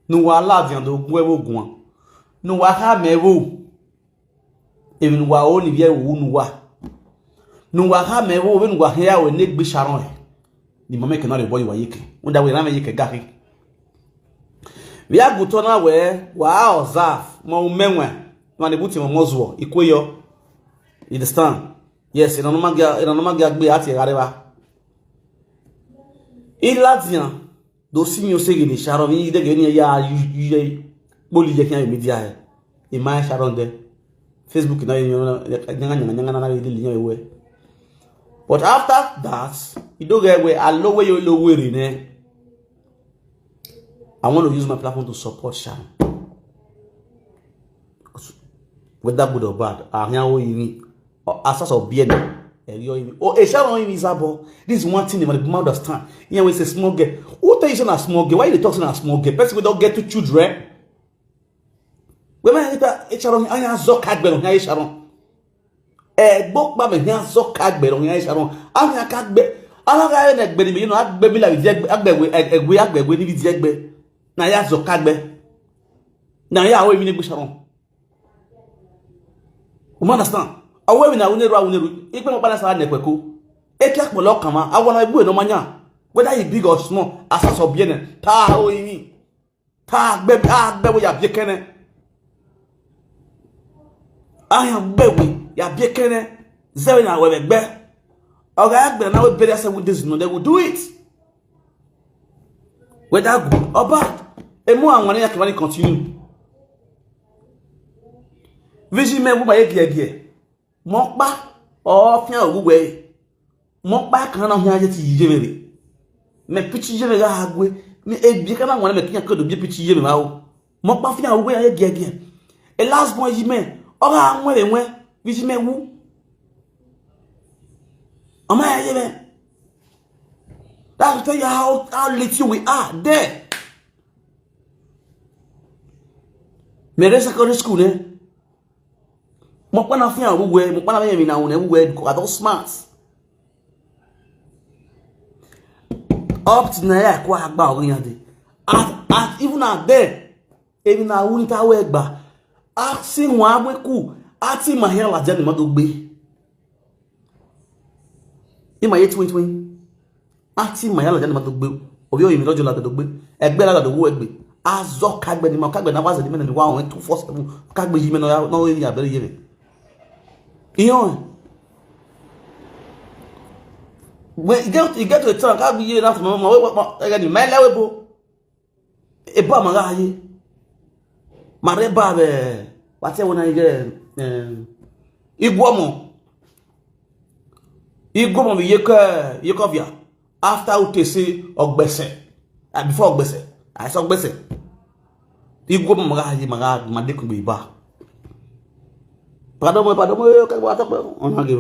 Nu wa la di an do gwe wo gun. Nu wa ha me wo. Even wa o ni vie wo nu wa. Nu wa ha me wo, even wa he ya we ne gbe Sharon e. Ni mama ke na le boy wa yike. Unda we na me yike gaki. We are good to na we, wa observe, mo menwe. Ma ne buti mo mozuo, ikwe yo. You understand? Yes, ina no magia, ina no magia gbe ati gare ba. Ilatian, do si mi o se gini Sharon, mi de gini ya, yu, yu, yu, boli je kiyan media e. E ma Sharon de. Facebook na yo, nyanga, nyanga, nyanga, na, na, na, we. But after that, you don't get where I low where you low where in eh. I want to use my platform to support Sharon. Whether good or bad, I hear what you mean. Asas of B N. Oh, a Sharon in Zabo. This is one thing they might understand. You know, it's a small girl. Who tell you say na small girl? Why you dey talk say na small girl? Person wey don get two children. Women, a Sharon, I am so kagbe, I Sharon. Egbo pa me, I am so kagbe, I Sharon. I am kagbe. Ala ga ne gbe ni, you know, agbe mi la bi egbe, agbe we, egbe, agbe we ni bi egbe. Na ya so kagbe. Na ya we mi ne gbe Sharon. You understand? Awe mi na uneru, uneru. Ikpe mo pala sa ne kweko. Eke akpolo kama, awana egbu no manya. Whether he big or small, asas of B N. Ta o imi. Ta gbe, ta gbe we ya bi kene. Aya gbe we ya bi kene. Zewe na we gbe. Oga gbe na we bere se with this no, they will do it. Whether good or bad. Emu anwane ya kemani continue. Viji me bu ba ye gie gie. Mo pa o fian ogu we. Mo pa kan na hia je ti yije mere. Me pichi je me ga agwe. Me e bi kana ngwana me kinya kodo bi pichi je me ma o. Mo pa fian ogu we ye gie gie. E last boy ji me. O ga anwe re nwe. Viji me wu. Ama ya je me. That's to tell you how, how little we are there. Mere secondary school ne. Mo pa na fian ogu we, mo pa na me mi na one ogu we, because I don't smart. Up to now, I kwa agba ogun yande. At, at, even at there, even na uni ta we gba. A si wa we ku, a ti ma he la jani ma do gbe. Ima ye twin twin. A ti ma ya la jani ma do gbe. Obi oyi mi lojo la do gbe. Egbe la do wo egbe. Azo kagbe ni ma kagbe na wa ze ni me ni wa on two four seven. Kagbe yi me no ya, no ya bere ye me. Iyo. When you get, you get to a time, kagbe ye na to mama, we, we, we, again, my level, bo. E ba ma ga ye. Ma re ba be. Wa te wo na ye, eh, igwomo. Igwomo mi ye ke, ye ko via. After u te se ogbese. Ah, before ogbese. I saw ogbese. Igwomo ma ga ye, ma ga, ma de kun bi ba. Pardon mo, pardon mo, yo, ka wa to pe. Ona ge.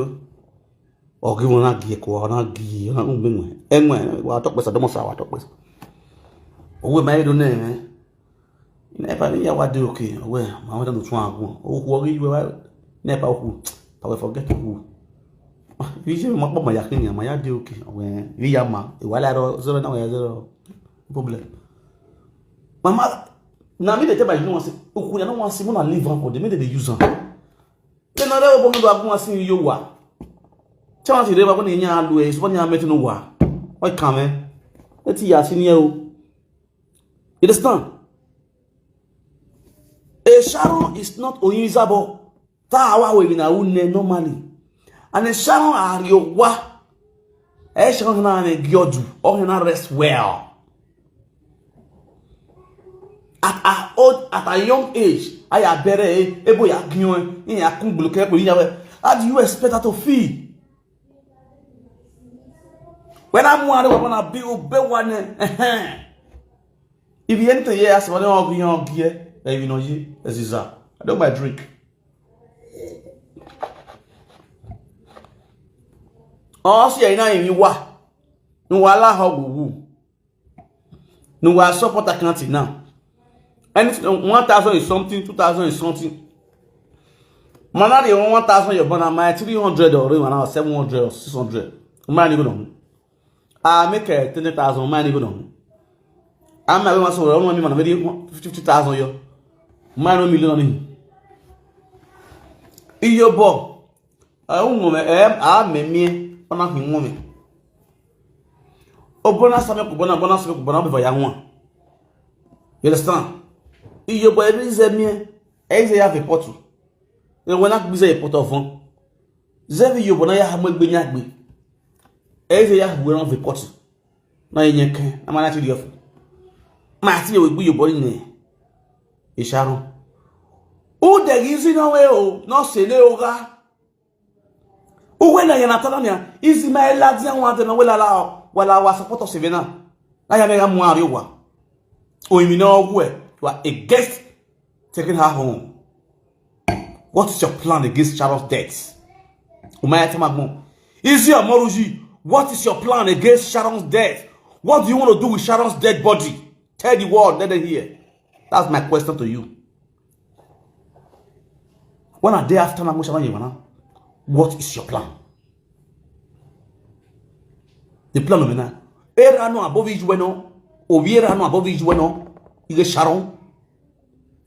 O ge won na ge ko, ona ge, ona un be mo. Enwe, wa to pe sa, do mo sa wa to pe. Owe ma do ne. Nepa ni ya wa de okay. Owe, ma wa do tun agun. O ku o ge we wa. Nepa o ku. Pa we forget o ku. Viji ma po ma ya kin ya, ma ya de okay. Owe, vi ya ma. E wa la ro zero na wa ya zero. Problem. Mama, na me dey tell my, you know, say, Oku, I don't want to see when I leave am for them. Make they dey use am. Then I don't want to go and see you. Wa. Chama ti reba ko ni nya lu e, so ni ametu no wa. Oi kame. Eti ya si ni e o. You understand? A Sharon is not Oyinzabo. Ta wa we na une normally. And a Sharon are your wa. A Sharon na me gyodu. O na rest well. At a old, at a young age, I a bere, eh, ebo ya gyon, eh, ya kun bulu ke, ebo ya we. How do you expect her to feel? When I'm one, when I be, be one, eh, if you enter here, ask me, "What do you want?" Eh, you know, you, as is that. I don't buy drink. Oh, see, I know you wa. No, wa la ho wu. No, wa support account now. Anything, one thousand is something, two thousand is something. Mana dey one thousand your bana, my three hundred or even now seven hundred or six hundred. My nigga don't. I make a ten thousand, my nigga don't. I'm not even so one million, maybe fifty thousand yo. My no million on him. Iyo bo. I won't woman, eh, I me me, on a him woman. Obona same kubona, bona same kubona be ya one. You understand? Iyo bo every is me. Eze ya ve potu. E wena kubiza ye potu ofon. Zevi yo bona ya hamwe gbe nyagbe. Eze ya huwe ran ve potu. Na ye nyenke, na mana ti di ofo. Ma ti ye we gbe yo bori ne. Isharo. U de gizi no we o, no se le o ga. Uwe na yana tana nya, izi ma ela dia wa de na we la la, wala wa support us even na. Na ya me ga mu ari wa. O imi na ogwe, you are against taking her home. What is your plan against Sharon's death? Umaya Tamagmo. Is your Moruji? What is your plan against Sharon's death? What do you want to do with Sharon's dead body? Tell the world, let them hear. That's my question to you. When are they after Namu Sharon Yemana? What is your plan? The plan of Mena. Era no above each bueno. Obiera no above each bueno. You get Sharon.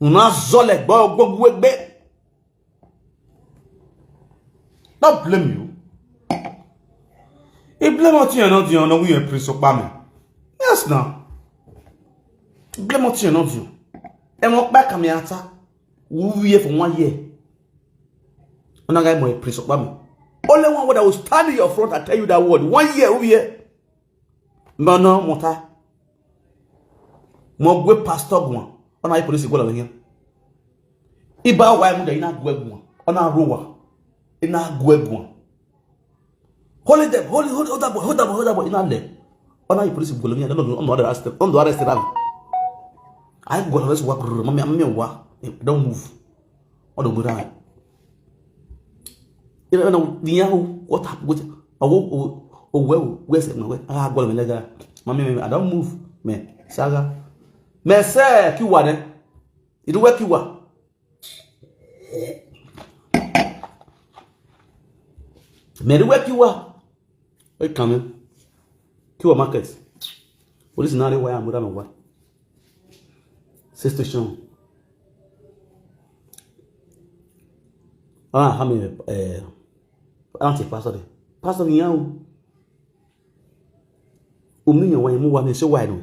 Una zole gbo gbo gbo gbe. Don't blame you. He blame what you are not doing. No, we are Prince Obama. Yes, now. Blame what you are not doing. And what back me after? Who we here for one year? And I got my Prince Obama. Only one word I will stand in your front and tell you that word. One year, who here? No, no, mota. Mo gwe pastor gwan. Ona yi police gwe la yen. Iba wa mu da ina gwe gwan. Ona rowa. Ina gwe gwan. Hold them, hold, hold, hold that boy, hold that boy, hold that boy. Ina le. Ona yi police gwe la yen. Don't, don't arrest them. Don't arrest them. I go arrest wa. Mami, mami wa. Don't move. Don't move. Ina na niya o, what happened? What? Oh, oh, oh, well, where's it? Where? Ah, go me lega. Mami, mami, I don't move. Me, saga. Me say, kiwa ne? Idu we kiwa. Me du we kiwa. Wait, come in. Kiwa market. Police na re wa ya mu da me wa. Six station. Ah, ha me, eh, auntie pastor de. Pastor ni ya o. Umi yan wa mu wa me se wa do.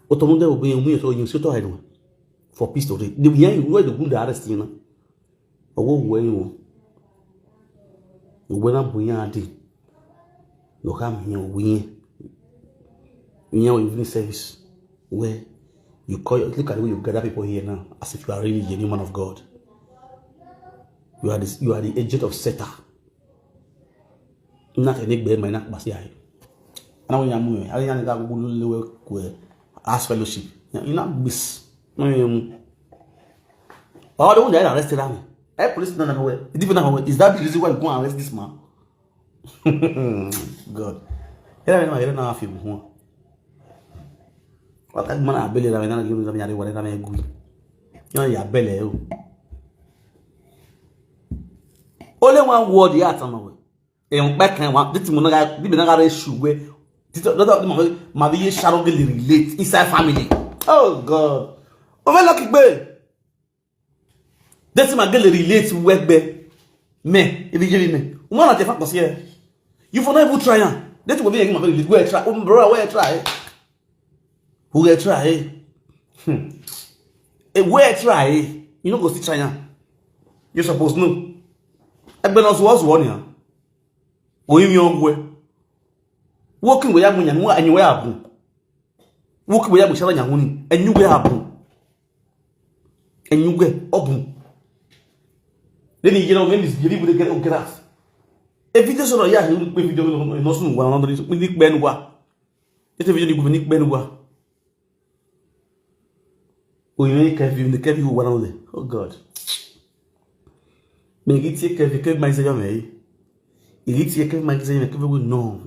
O to mu de obi umi so yin se to ha do. For peace to dey. The yan you wey the good arrest you na. Owo wo yin wo. Wo na bu yan adi. No come here we. You know, evening service where you call, look at the way you gather people here now, as if you are really a genuine man of God. You are the, you are the agent of Satan. Not any bad man, not Basi. I don't want to, I don't want to go to the ask fellowship. You not this. No, you. All the one that arrested me. I police no no where. If na where, is that the reason why you go and arrest this man? God. Era na era na afi mu. What that man abele na na give me ya wale na me gui. Yo ya bele o. Only one word ya tama we. E un pe kan wa, this mo na ga, bi na ga re shu we. This other ma be ye sharo gele relate inside family. Oh God. O me lucky gbe. This man gele relate we gbe. Me, if you give me. Woman at the fact here. You for not even try am. That will be a man relate. Where try? Um, bro, where try? Who get try? Hmm. Eh, where try? You no go still try am. You suppose know. Egbe no zuwa zuwa ni. Oyin mi ogwe. Wo kin we ya mu nya, wo anyi we abu. Wo kin we ya mu shara nya huni. Enyu we abu. Enyu we obu. Then you know when is you live with the get grass. A video so ya he pe video no sun wa no ni pe nu wa. Ete video ni pe nu wa. Oyin ka fi ni ka fi wa na le. Oh God. Me gi tie ka fi ka ma se yo me. Igi tie ka ma se me ka fi no.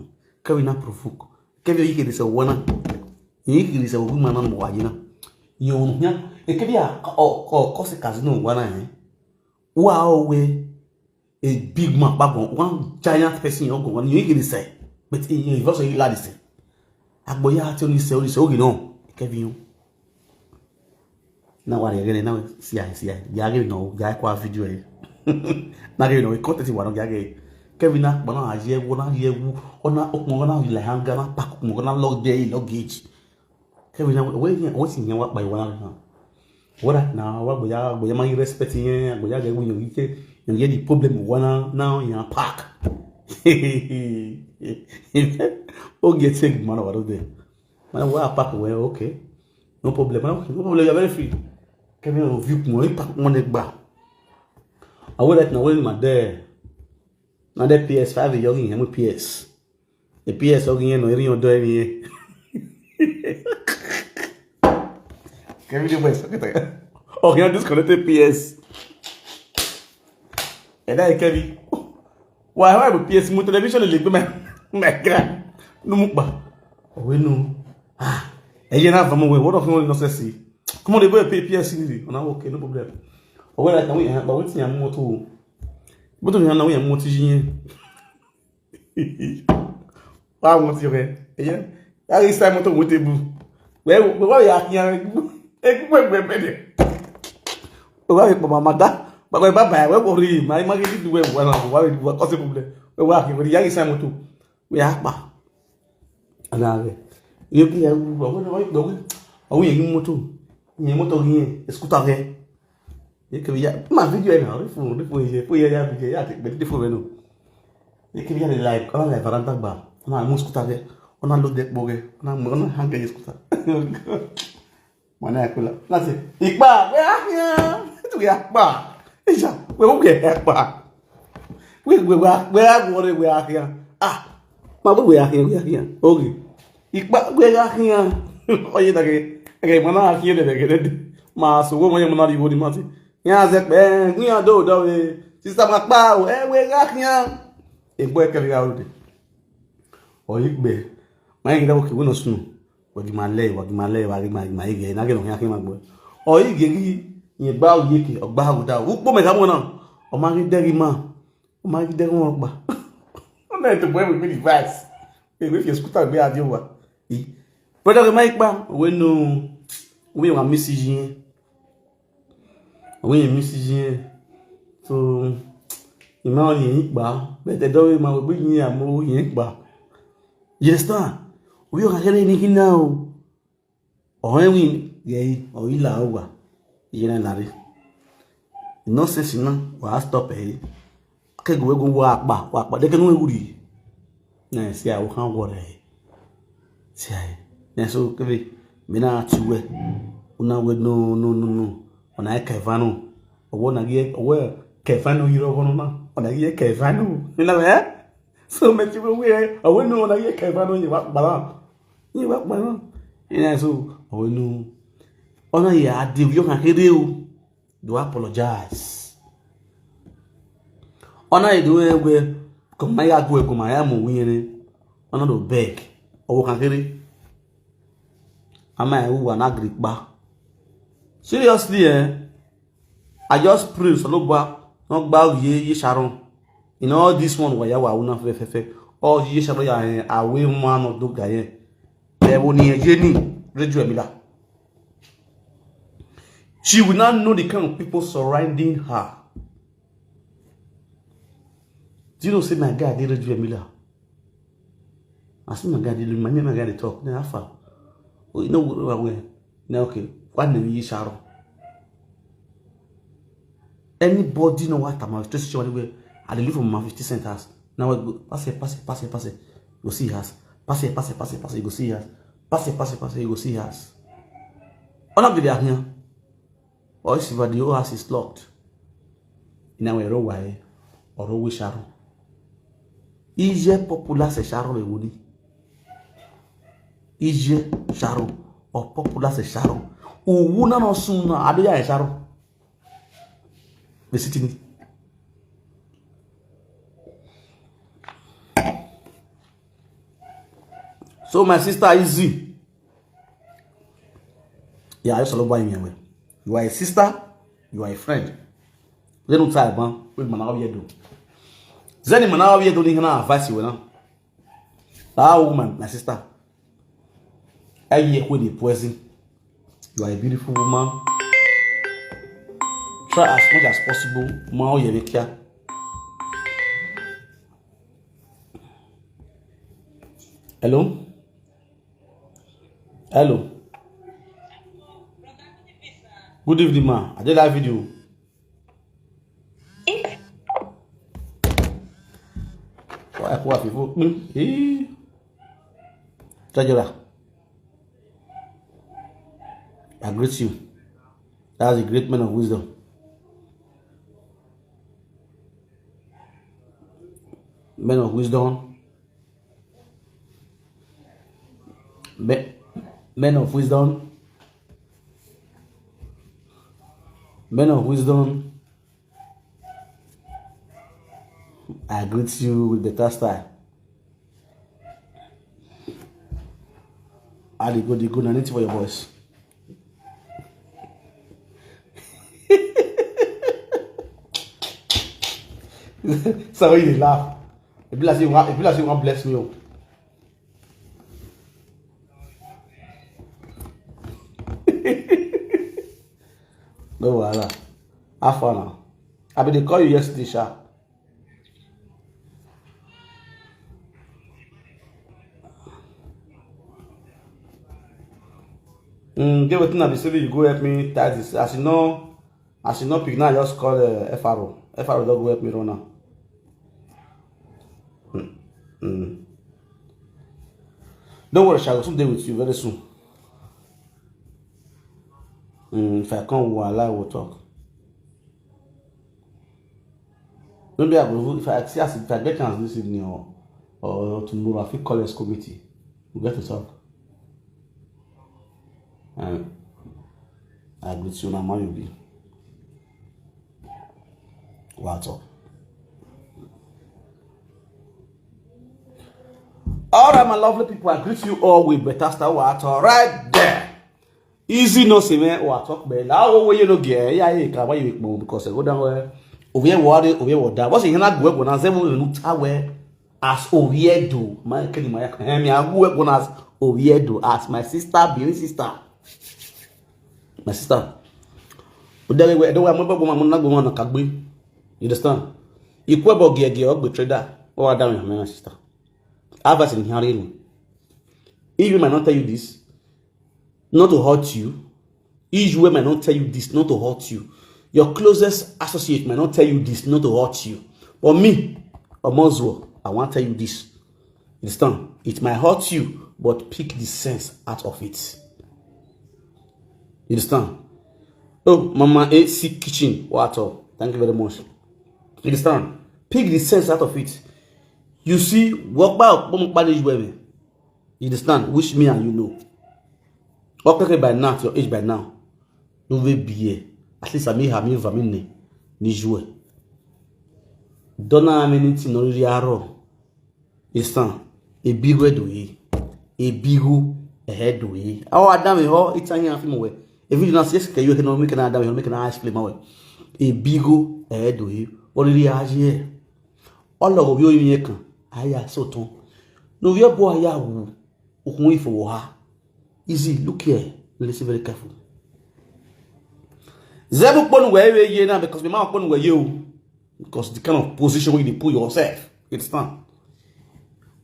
Ka fi na provoke. Ka fi yi ke de se wa na. Yi ke de se wa ma na mo wa yi na. Yo, nya, e ke bia o o ko se casino wana eh. Wa o we a big man ba go one giant person yo go wana yo ke say. But e e also e la de say. Agbo ya ti o ni se o ni se o gi no. E ke bi yo. Na wa re gele na we si ai si ai. Ya gele no ya kwa video e. Na gele no e content wa no ya gele. Kevin na ba na aye wo na ye wo. Ona okun na ile hanga na pack okun na log there luggage. Kevin na we we si yen wa pa iwa na. Wora na wa gboya gboya ma respect yen gboya ge wi yen ke yen ye the problem wana now yen park. O get take man over there. Man wa park we okay. No problem. Man okay. No problem. You're very free. Kevin o view mo park mo ne gba. Awe right now when my there. Na the P S five yo yen mo P S. The P S o yen no eri odo eri. Kevin the boys okay. Okay, I disconnected P S. And I Kevin. Why why P S mo television le gbe my my grand. No mo pa. Owe no. Ah. E yen na famo we. What of no no say. Come on, the boy pay P S ni. Ona okay, no problem. Owe right now we but wetin ya mo to. But we na we mo ti yin. Wa mo ti re. Eya. Ya ri sai moto wo te bu. We we wa ya kiyan. E ku we we be de. We wa pe mama da. Ba ba ba we ko ri. Ma ma ki du we wa na wa we wa ko se problem. We wa ki we ya ri sai moto. We a pa. Ana re. Yo ki ya wu ba we na wa gbo we. Awu yen moto. Yen moto yen scooter re. Ye ke ya ma video na ri fun ri fun ye fun ye ya video ya te gbe de fun re no. Ye ke ya le live ala live aranta gba. Ona mu scooter ge. Ona lo de po ge. Ona mu ona hang ye scooter. Mana ya kula. Na se ipa we a ya. Tu ya pa. Ija we wo ke ya pa. We we we a we a wo re we a ya. Ah. Ma we we a ya we a ya. Okay. Ipa we a ya. Oye da ke. Ke mana a ki de de ke de. Ma so wo mo ye mana ri wo di ma ti. Yan ze pe, yan do do we. Sister ma pa o, e we ga kiyan. E gbo e ke ga o de. O yi gbe. Ma yin da o ki wo no sunu. Wa gi ma le, wa gi ma le, wa gi ma ma ige, na ge no yan ki ma gbo. O yi ge gi, yin gba o ye ke, o gba o da. U po me ka mo na. O ma gi de gi ma. O ma gi de gi mo pa. O na to boy with me device. E we fi scooter gbe adi wa. Brother ke ma ipa, we no. We wa message yin. Àwọn èèyàn mi sì yẹn so ìmọ̀ ọ̀nì yìí pa bẹ̀tẹ̀ dọ́wọ́ ìmọ̀ ògbé yìí àmọ́ owó yẹn pa. You understand? Orí ọ̀gá kẹ́lẹ́ ní kí náà o. Ọ̀rẹ́ wí yẹ yìí ọ̀rí là ó wà. Ìyẹn náà nàrí. Nonsense náà wà á stop ẹ̀ yìí. Kẹ́gùn wẹ́gùn wọ apá wọ apá dẹ́kẹ́ níwọ̀n ìwúrì. Náà ṣe àwọn kan wọ̀ rẹ̀. Ṣe àyè. Náà so kébé mi náà ti wẹ̀. Ó náà wẹ̀ no no no no. Ọ̀nà ẹ̀ kẹfà nù. Ọwọ́ náà yẹ ọwọ́ ẹ̀ kẹfà nù yìí rọ̀ wọ́n náà. Ọ̀nà yẹ kẹfà nù. Nínú ẹ̀ so mẹ́tí wọ́n wẹ̀ ọwọ́ nù ọ̀nà yẹ kẹfà nù yìí wà pàrọ̀. Yìí wà pàrọ̀. Ìyẹn so ọwọ́ nù. Ọ̀nà yẹ adé yóò kàn kéde o. Do apologize. Ọ̀nà yẹ do ẹ wẹ̀ kò máa yà gbọ́ ẹ kò máa yà mọ̀ wíyẹn ni. Ọ̀nà do beg. Ọwọ́ kàn kéde. Ama ẹ̀ wà náà gírí pa. Seriously ẹ̀. I just pray sọlọ́gbà wọ́n gbá òye yé Sharon. In all this one wàyà wà wúná fẹ́fẹ́fẹ́. All yé Sharon yà ẹ̀ àwé wọn àná dóga yẹn. Ẹ̀ wo ni ẹ̀ yé ní rédíò ẹ̀mí la. She will not know the kind of people surrounding her. Do you know say my guy dey radio Emila? I see my guy dey my name my guy dey talk. Now how far? Oh, you know what well. Now okay. Why name you Sharon? Anybody know what I'm a trace show anywhere? I dey live for my fifty cent house. Now I go pass it, pass it, pass it, pass it. Go see house. Pass it, pass it, pass it, pass it. Go see house. Pass it, pass it, pass it. Go see house. Ona be there here. Or if the whole house is locked. Ina we ro wae or we Sharon. Ije popular se Sharon be wuni. Ije Sharon or popular se Sharon. Uwu na no sun na ade ya Sharon. Be sitting. So my sister easy. Yeah, I just love buying me away. You are a sister, you are a friend. They don't tie ban with Manawa Yedo. Zeni Manawa Yedo ni hana advice you na. That woman, my sister. I hear with the poison. You are a beautiful woman. Try as much as possible. Ma o ye me kia. Hello? Hello? Good evening, ma. I did that video. Why I pour people? Hmm? Eh? Treasurer, I greet you. That's a great man of wisdom. Men of wisdom. Men, men of wisdom. Men of wisdom. I greet you with better style. I dey go, dey go, na anything for your boys. So why you dey laugh? E be like say you wan, e be like say you wan bless me o. No wahala. How far now? I been dey call you yesterday, sha. Mm, get wetin I be say you go help me tie this. As you know, as you know, pick now, just call uh, F R O. F R O don go help me run now. Mm. Mm. Don't worry, shall soon dey with you very soon. Mm, if I come, we will talk. Maybe I will, if I see as if I get chance this evening or or tomorrow, I fit call your committee. We get to talk. And I greet you now, man, you be. What up? All right, my lovely people, I greet you all with better star water right there. Easy no say man, what talk man. Now what you no get? Yeah, yeah, can why you make more because I go down where over here what over here what that. What's in here? Go go now. Seven no tower as over here do. My can my can me. I go go as over here do as my sister, beauty sister, my sister. But then we don't want more. Go man, go man, kagbe. You understand? Ikwe bo gege ogbe trader. Oh, I down my sister. Have us in here. If you might not tell you this, not to hurt you. Israel might not tell you this, not to hurt you. Your closest associate might not tell you this, not to hurt you. But me, Omozuo, I want to tell you this. You understand? It might hurt you, but pick the sense out of it. You understand? Oh, Mama A C Kitchen, what up? Thank you very much. You understand? Pick the sense out of it. You see, walk back, come back this way. You understand? Which me and you know. Okay, by now, your age by now. No way be here. At least I may have me vamine. Nijue. Don't know how many things no really are wrong. You understand? A big way do he. A big head do he. Our Adam is all Italian film way. If you not yes, can you can make an Adam, you make an ice cream away. A big head do he. What did he have here? All of you in here can. I so too. No, your boy, ya who. Ukun ifo ha. Easy, look here. Listen very careful. Zebu pon where we ye now because my man pon where you. Because the kind of position where you put yourself. It's time.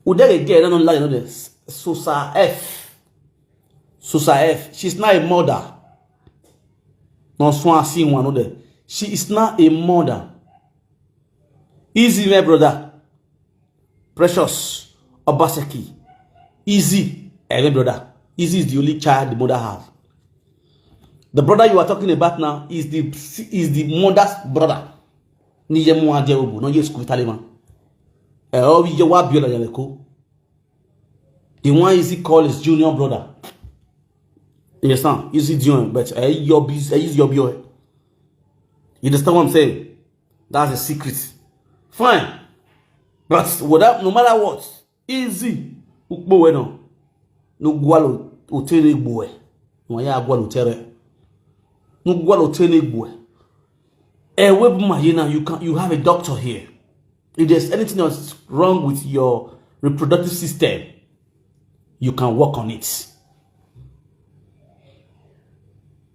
Udere get no lie no this. Susa F. Susa F. She's not a mother. No swan see one other. She is not a mother. Easy, my brother. Precious Obaseki. Easy, eh, my brother. Easy is the only child the mother has. The brother you are talking about now is the is the mother's brother. Ni ye mu ade obu, no ye school talima. Eh, oh, ye wa bi ola ye ko. The one Easy call is junior brother. You understand? Easy junior, but eh, your biz, eh, is your boy. You understand what I'm saying? That's a secret. Fine. But without, no matter what, Easy. Ukpo we no. No gwalo utere gboe. No ya gwalo utere. Nugwalo tenegwe. Eh, we buma here now, you can, you have a doctor here. If there's anything that's wrong with your reproductive system, you can work on it.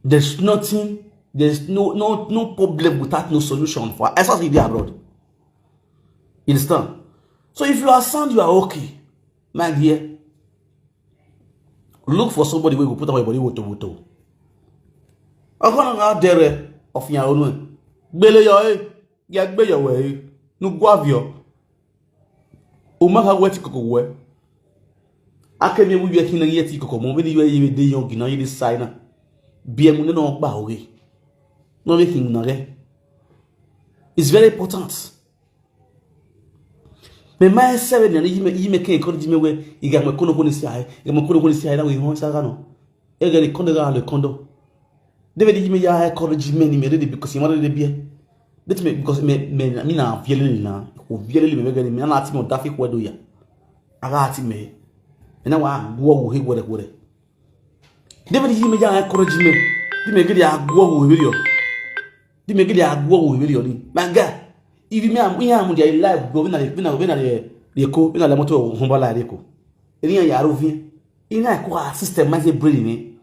There's nothing, there's no, no, no problem without no solution for, especially if you dey abroad. You understand? So if you are sound, you are okay. My dear, look for somebody wey go put on your body woto woto. Ọkọ na ga dere of your own. Gbele yo eh. Ya gbe yo we. Nu gwavio. O ma ka weti koko we. Ake mi wu ye kin na ye ti koko mo. Me ni yo ye de yo gina ye de sai na. Bi emu ne no gba oge. No me kin na ge. It's very important. Me ma seven ni yi me yi me ke encourage me we. Iga me kono kono si ai. Iga me kono kono si ai na we hon sa ga no. Ege le kondo ga le kondo. David yi me ya encourage me ni me ready because you want to be. That me because me me me na viele na. O viele me me gani me na ti mo dafi ko do ya. Aga ti me. Me na wa gwo wo he gore gore. David yi me ya encourage me. Di me gidi agwo wo we yo. Di me gidi agwo wo we yo ni. My guy, if me am, me am dey live go na na na na de ko na le moto humba la de ko. Eri ya ro vi. Ina ko a system ma se brain ni.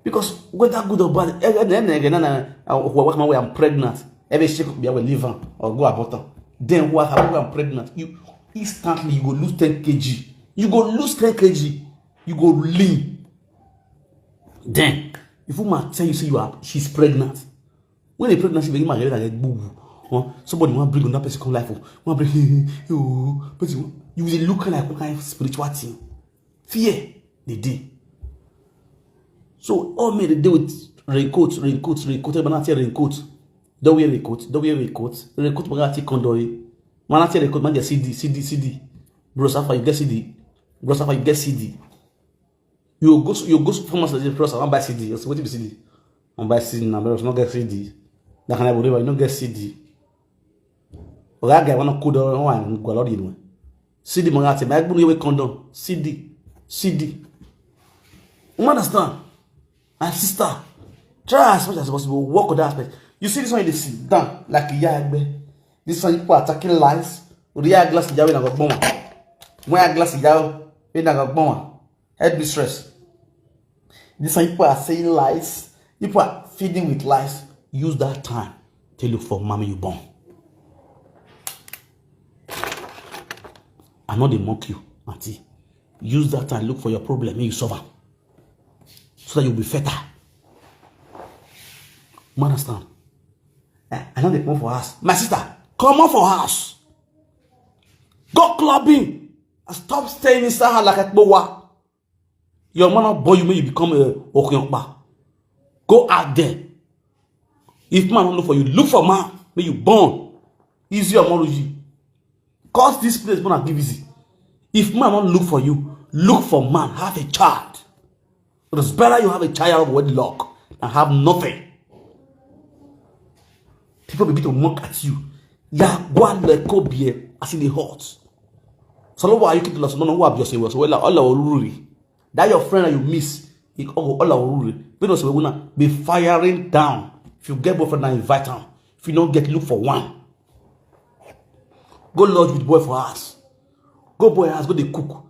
Because whether good or bad, eh, eh, eh, eh, na na wa wa we am pregnant. Every shake be we liver or go abort am. Then what happen? I'm pregnant. You instantly you go lose ten K G. You go lose ten K G. You go lean. Then if woman tell you say you are she's pregnant, when a pregnancy begin, my head like gboo. Huh? Somebody want bring another person come life. Oh, want bring you person. You will look like one kind of spiritual thing. Fear the day. So all men dey dey with raincoat, raincoat, raincoat. Everybody na tear raincoat. Don't wear raincoat. Don't wear raincoat. Raincoat, man, take condom. Man, na tear raincoat. Man, get C D, C D, C D. Bro Safa, you get C D. Bro Safa, you get C D. You go, you go pharmacy, the person wan buy C D. You say, "Wetin be C D?" "Wan buy C D na, but you no get C D." That kind of whatever, you no get C D. Oga guy wanna cool down one go already, you know. C D, man, I say, "My good, you condom." C D, C D. You understand? My sister, try as much as possible, work on that aspect. You see this one, you dey sit down like a yagbe. This one, people are attacking lies. Ori ya glass yawe na go gbon. Mo ya glass yawe na go gbon. Headmistress. This one, people are saying lies. People are feeding with lies. Use that time to look for mommy you born. I no dey mock you, auntie. Use that time, look for your problem, make you solve am. So that you'll be fertile. You understand? Eh, I no dey come for house. My sister, come out for house. Go clubbing. And stop staying inside her like a boa. Your man not born you, make you become a okuyokpa. Go out there. If man don't look for you, look for man. Make you born. Easy or more easy. Cause this place, man, give easy. If man don't look for you, look for man. Have a child. It's better you have a child of wedlock than have nothing. People begin to mock at you. Ya gwa le kobie as in the hot. So why you keep the loss? No, no, who have your say was well, all our ruri. That your friend that you miss, he oh, all our ruri. We don't say we wanna be firing down. If you get boyfriend, now invite him. If you don't get, look for one. Go lodge with boy for us. Go boy house, go dey cook.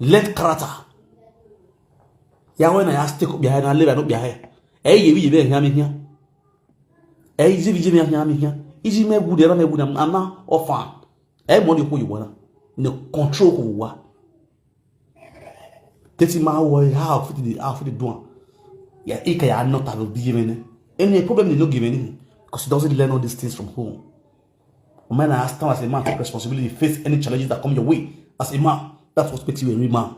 Learn character. Ya when I ask take up behind, I live, I don't behind. Hey, you be here, here. Hey, you be here, here. Is it me good? There me good. I'm not offer. Hey, money who you wanna. No control who what. Teti ma wo how fit the how fit the do am. Yeah, he can not have be given. Any problem they no give any because he doesn't learn all these things from home. A man has time as a man take responsibility, face any challenges that come your way as a man. That's what makes you a real man.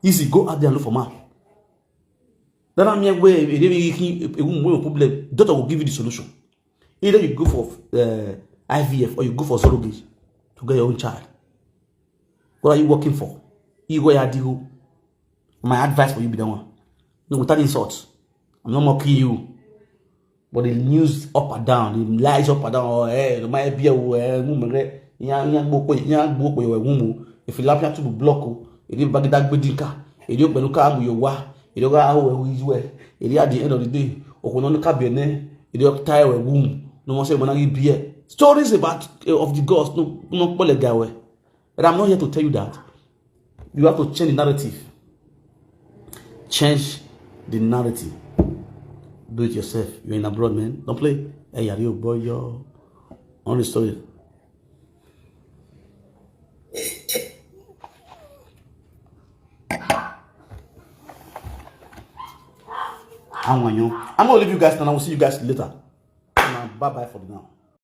Easy, go out there and look for man. That I mean where if you a woman problem, doctor will give you the solution. Either you go for uh, I V F or you go for surrogacy to get your own child. What are you working for? Igwe Adigo. My advice for you be that one. No, without insult. I'm not mocking you. But the news up and down, the lies up and down, oh, eh, my beer, oh, eh, woman, eh, ya, ya, gbogbo, ya, gbogbo, eh, woman. If you laugh, you have to block, oh, if you bag that gbedinka, if you beluka, you wa, if you go, oh, eh, you, eh, if you at the end of the day, Okono no kabiene, you dey tie a womb. No more say when I be here. Stories about uh, of the gods, no, no pole gawe. But I'm not here to tell you that. You have to change the narrative. Change the narrative. Do it yourself. You're in abroad, man. Don't play. Hey, are you boy? Yo, on the story. Àwọn èèyàn. I'm gonna leave you guys now. I will see you guys later. Now, bye bye for now.